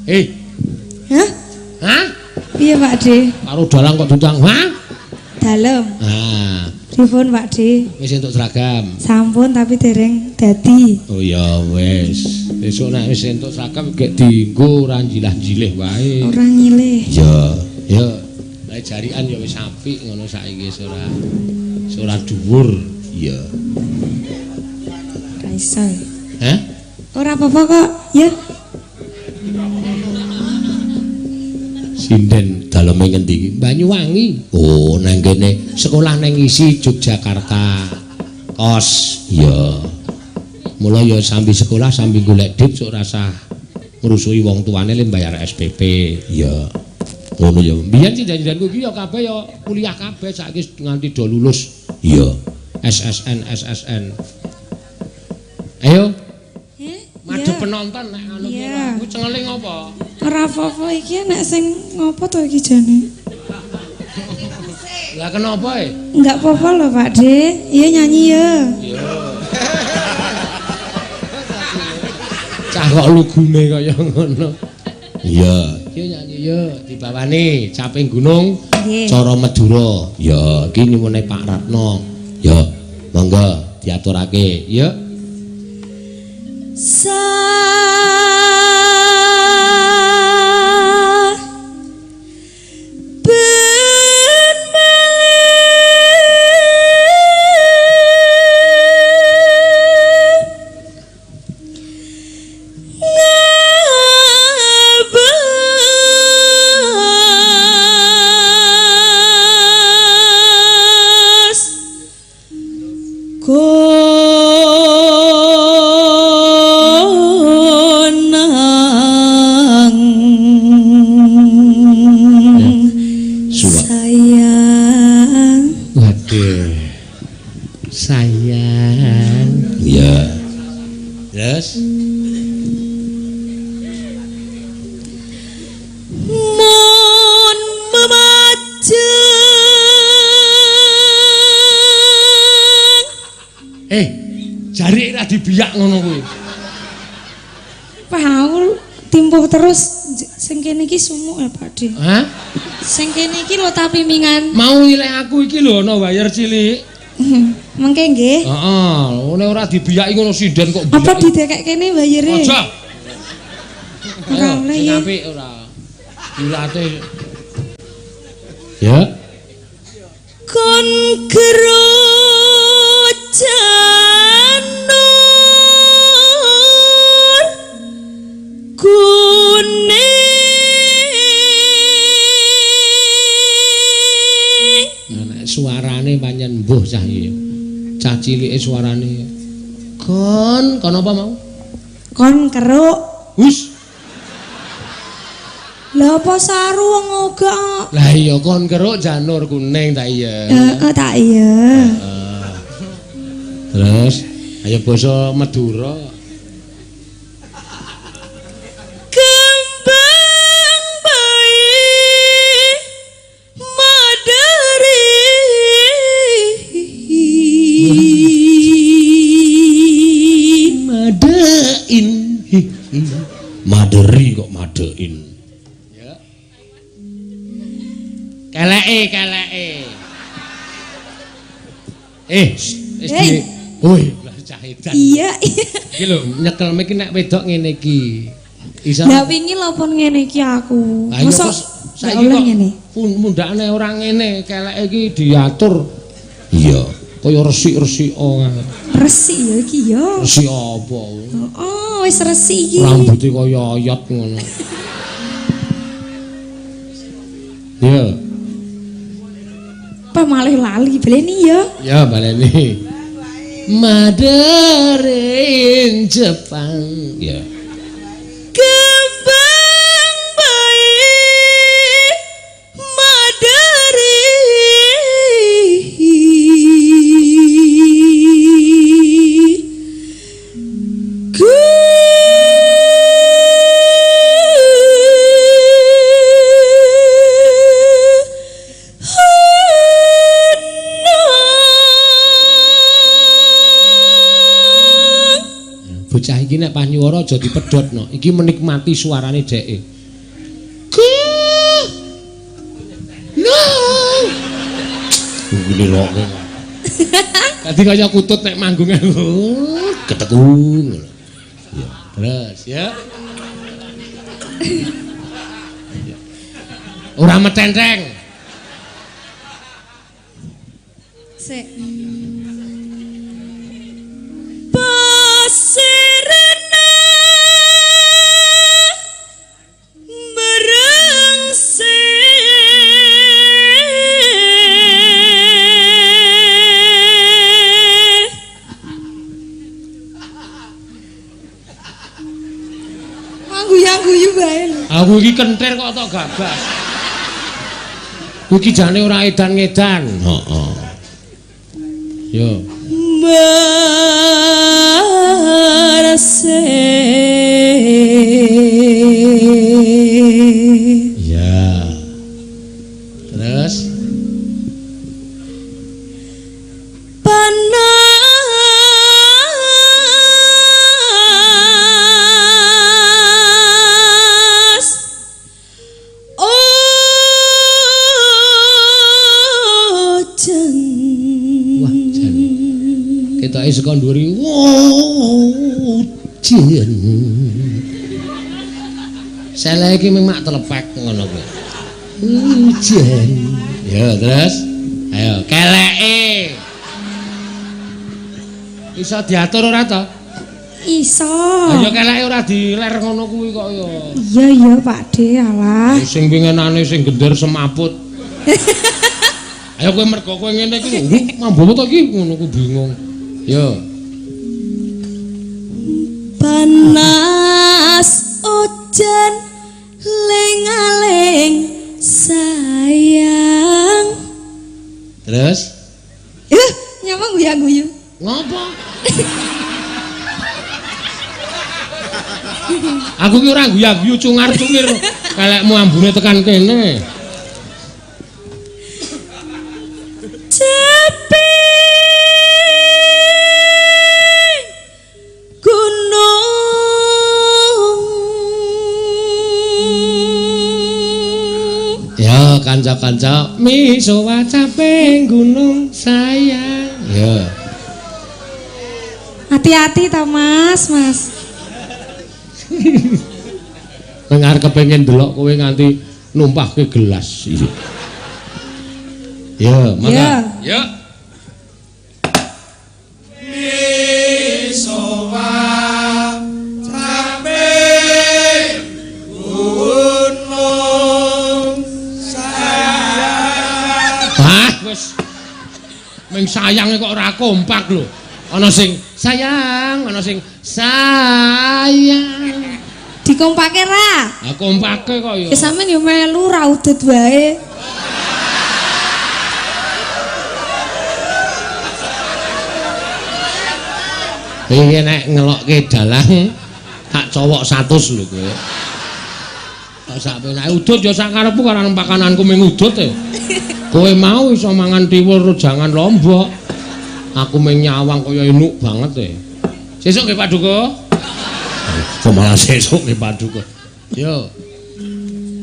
Eh, Hah? hah? Piye Pak De? Karo dalang kok diundang, hah? Dalem. Ah, Pripun Pak De? wis entuk seragam. Sampun tapi dereng dadi. Oh ya wis. Besok nek wis entuk seragam gek dienggo ora jilah-jilih wae. Ora nyilih. Ya, ya. Lah jarian ya wis apik ngono saiki wis ora wis ora dhuwur. Iya. Ora iso. Hah? Ora apa-apa kok, ya. Sinden daleme ngendi iki? Banyuwangi. Oh, nang kene sekolah nang isi Yogyakarta. Kos. Iya. Mula ya sambil sekolah sambil golek duit sok rasah ngrusuhi wong tuane le mbayar SPP. Iya. Ngono ya. Biyen sih janjianku iki ya kabeh ya kuliah kabeh saiki nganti do lulus. Iya. SSN SSN. Ayo, madhep penonton nek anu Iya. kuwi cengele ngopo? Ora apa-apa iki nek sing ngopo to iki jane? Lah kenapa e? Enggak apa-apa lho Pak De. Iya nyanyi ya. Cah kok lugune kaya ngono. Iya, iki nyanyi yo dibawani caping gunung Nggih. cara Madura. Ya, iki nyuwune Pak Ratno. Ya, monggo diaturake. Ya. Sa ben ngabas konang Suwak. sayang. Waduh. Sayang. Iya. Terus Mun memajeng eh jari ra dibiyak ngono kuwi. Paul timpuh terus sing kene iki sumuk ya Pak De. Hah? Sing kene iki lho tapi mingan. Mau ilek aku iki lho ana wire cilik. Mengke nggih. Heeh, nek ora dibiyaki ngono sinden kok Apa biyaki. didekek kene wayere? Aja. Ora Ayo, oleh sing ya. apik ora. Ilate. Ya. kon janur kuning. Nah, nek suarane pancen mbuh cah iki. Cah cilike suarane. Kon, kon apa mau? Kon keruk. Hus. Lah apa saru wong ogak? Lah iya kon keruk janur kuning ta iya. Heeh tak iya. Terus ayo basa Madura. Kembang bayi madari. Madein. Maderi kok madein. Ya. Keleke, keleke. Eh, wis Hey. di. Woi, lah cah edan. Iya, iya. Iki lho nyekel mic nek wedok ngene iki. Iso. Lah wingi lho pun ngene iki aku. Lah iya Mosok kok gak saiki oleh kok ngene. mundakne ora ngene, keleke iki diatur. Iya, kaya resik-resik Resik ya iki ya. Resik apa? Oh, wis resik iki. Rambute kaya oyot ngono. Iya. Apa malih lali baleni ya? Ya baleni. Mother in Jepang. Ya. Kembang baik madari Bocah iki nek panyuwara aja dipedhotno. Iki menikmati suarane dheke. Ku. No. Ngene. Dadi kaya kutut nek manggung ketekung ngono. Ya, terus ya. Ya. Ora metenteng. Sik. Pasirna merengse Mangguyang-guyu bae lho. Aku iki kentir kok tok gagas. Iki jane ora edan-edan. Heeh. Yo. Merse. Ya. Terus Panas ojen. Wah, jan. Ketoke saka dhuwur iki. Jen. Sele iki mung mak telepek ngono kuwi. Hujan. Ya, terus ayo keleke. Iso diatur ora to? Iso. Ayo keleke ora diler ngono kuwi kok ya. Iya iya Pak De, alah. Sing pingenane sing gender semaput. Ayo kowe mergo kowe ngene iki mambu apa to iki ngono ku bingung. Yo. Panas ojan ling-aling sayang. Terus Nyapa guya-guyu. Ngopo? Aku ki ora guya-guyu cungar-cungir. Kelekmu ambune tekan kene. Cepi gunung. Ya kanca-kanca misowa caping gunung sayang. Ya. Hati-hati ta Mas, Mas. Nang arep kepengin delok kowe nganti numpahke gelas. Iya. Ya, mangga. Ya. Ya. Misowa caping gunung sayang. Hah, wis. Ming sayange kok ora kompak lho. Ana sing sayang, ana sing sayang. Dikompake ra? Lah kompake kok ya. Ya sampean yo melu ra udut wae. Iki nek ngelokke dalang tak cowok 100 lho kowe. Tak sak penake udut ya sak karepku karo pakananku ming udut e. Kowe mau iso mangan tiwul jangan lombok. Aku ming nyawang kaya enuk banget e. Sesuk nggih Paduka. Kok malah sesuk nggih Paduka. Yo.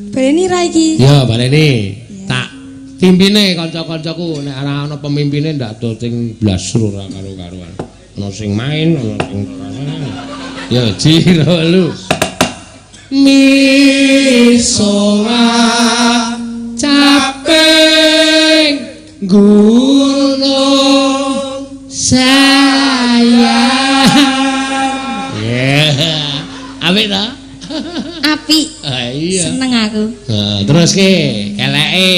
Baleni ra iki? Ya baleni. Tak pimpine kanca-kancaku nek ora ana pemimpine ndak do sing blasur ora karo-karuan. Ana sing main, ana sing ora. Ya jiro lu. Misowa caping gunung sayang. Yeah. Apik ta? Apik. Ah, iya. Seneng aku. Nah, terus ke keleke.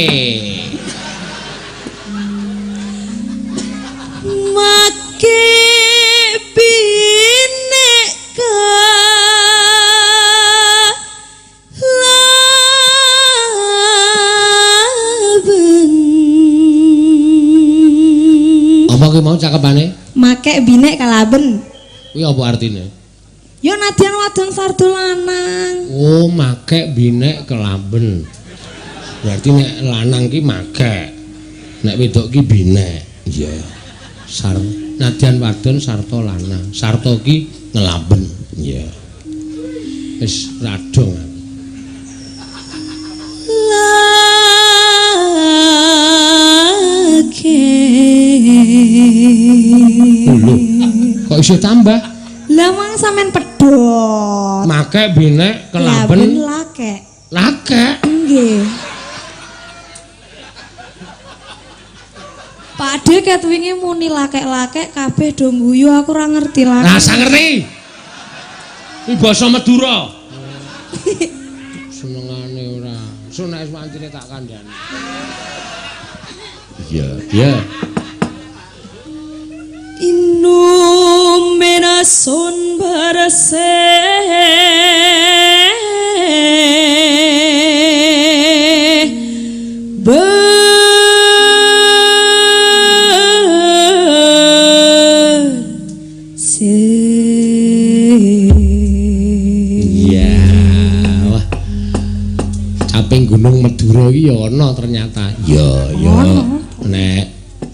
kuwi mau cakepane? Makek binek kalaben. Kuwi apa artine? Ya nadyan wadon sardo lanang. Oh, makek binek kelamben. Berarti nek lanang ki makek. Nek wedok ki binek. Iya. Sar nadyan wadon sarta lanang. Sarta ki ngelaben. Iya. Wis radong aku. Lake. Lho, kok iso tambah? Lah mang sampean pedhot. Makek binek Kelaben kelaben lakek. lakek. Nggih. Pak De ket wingi muni lakek-lakek kabeh do guyu aku ora ngerti lakek. Rasa ngerti. Iki basa Madura. Senengane ora. Sok nek wis wancine tak kandhani. Iya, iya. Inumena son barase Iya. Wah. Caping Gunung Madura iki ya ana ternyata. Ya, ya. Nek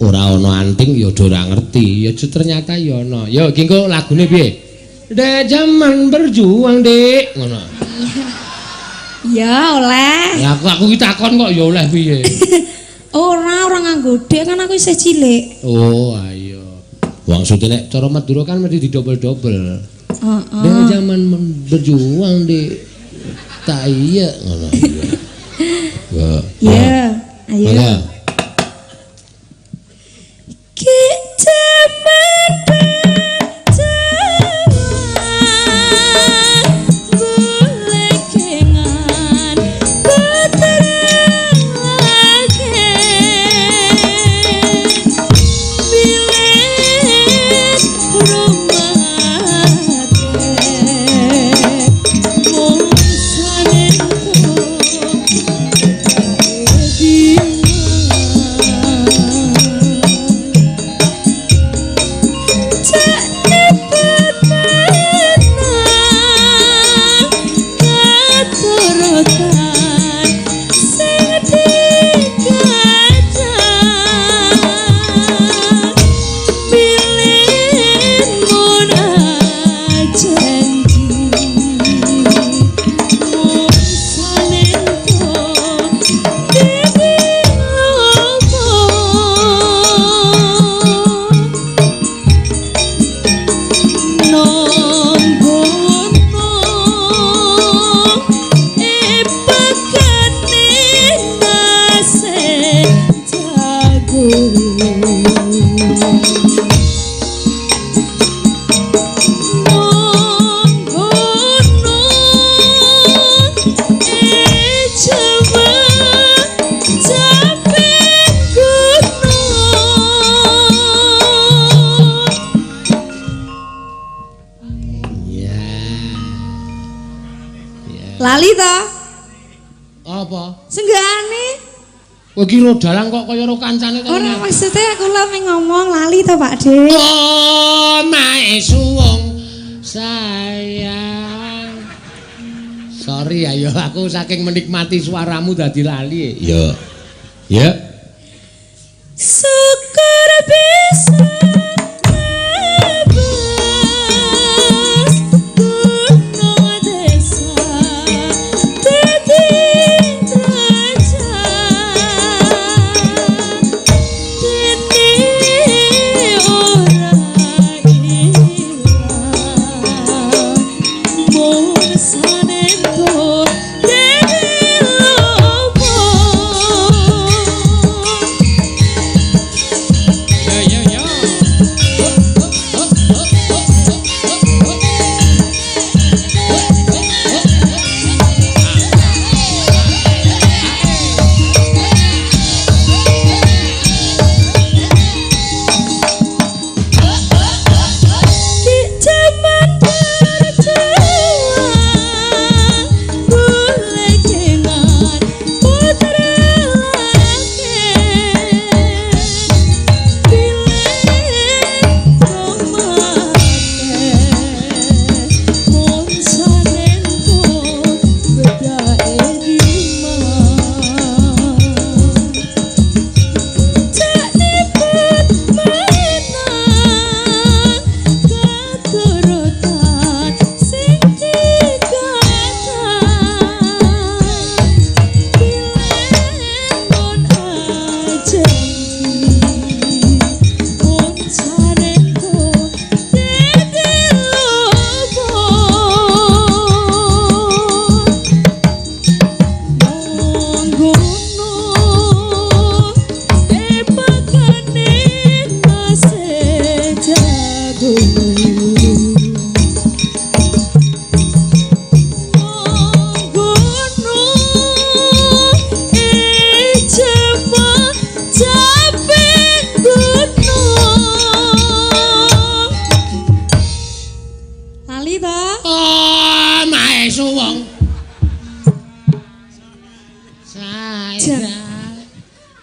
ora ana anting ya ora ngerti. Ya ternyata ya ana. Ya iki engko lagune piye? Dek jaman berjuang, Dik. Ngono. Ya oleh. Lah aku ki takon kok ya oleh piye? Ora nganggo dik kan aku isih cilik. Oh, ayo. Maksudnya nek cara Madura kan mesti didobel-dobel. Heeh. Dek jaman berjuang, Dik. Tak iya ngono iya. Ya. Ya, ayo. Mangga. Ki jaman berjuang bulekengan keterake bilet rumake mung sanento Iya. Lali to? Apa? Senggane. Kowe iki ro dalang kok kaya ro kancane to. Ora maksudnya aku lho mung ngomong lali to Pak De. Oh, mae suwung sayang. Sorry ayo aku saking menikmati suaramu dadi lali. Iya. Ya. Syukur bisa bebas gunung desa dadi raja dene ora ilang mung sanento dene lopo. Jan.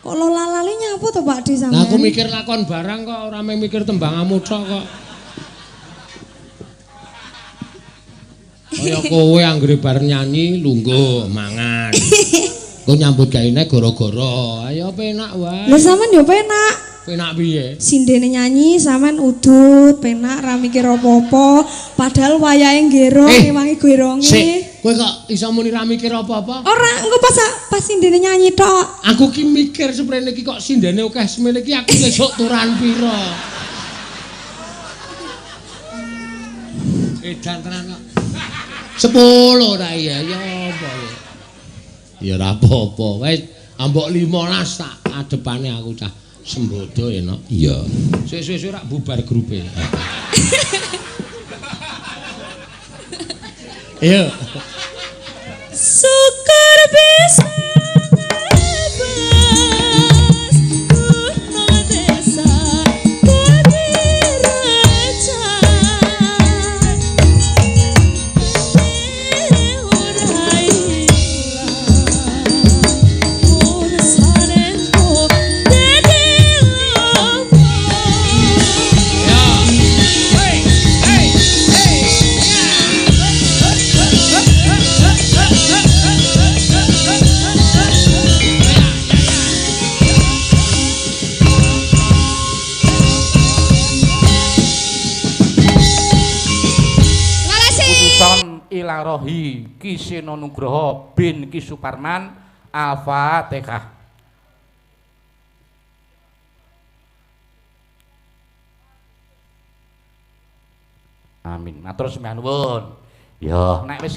Kok lo lalali nyapu to Pak Di sampean? Lah aku mikir lakon barang kok ora mung mikir tembangamu tok kok. Kaya kowe anggere bareng nyanyi lungguh mangan. Kowe nyambut gaene gara-gara. Ayo penak wae. Lah sampean yo penak. Penak piye? Sindene nyanyi sampean udut, penak ra mikir apa-apa, padahal wayahe nggerong, ngewangi geronge. Sik, kowe kok iso muni ra mikir apa-apa? Ora, engko pas sindene nyanyi tok. Aku ki mikir seprene iki kok sindene akeh semene iki aku sesuk turan pira. Edan tenan kok. 10 ra iya, ya apa ya. Ya ora apa-apa. Wis ambok 15 tak adepane aku cah. Sembodo ya, Nok. Iya. Suwe-suwe rak bubar grupe. Iya. Syukur bisa ngebas gunung desa dadi raja. Ora ilang urusane dadi lopo. Ya. Hey, hey, hey. Utusan Ilarohi Ki Seno Nugroho bin Ki Suparman Al-Fatihah. Amin. Matur sembah nuwun. Ya, nek wis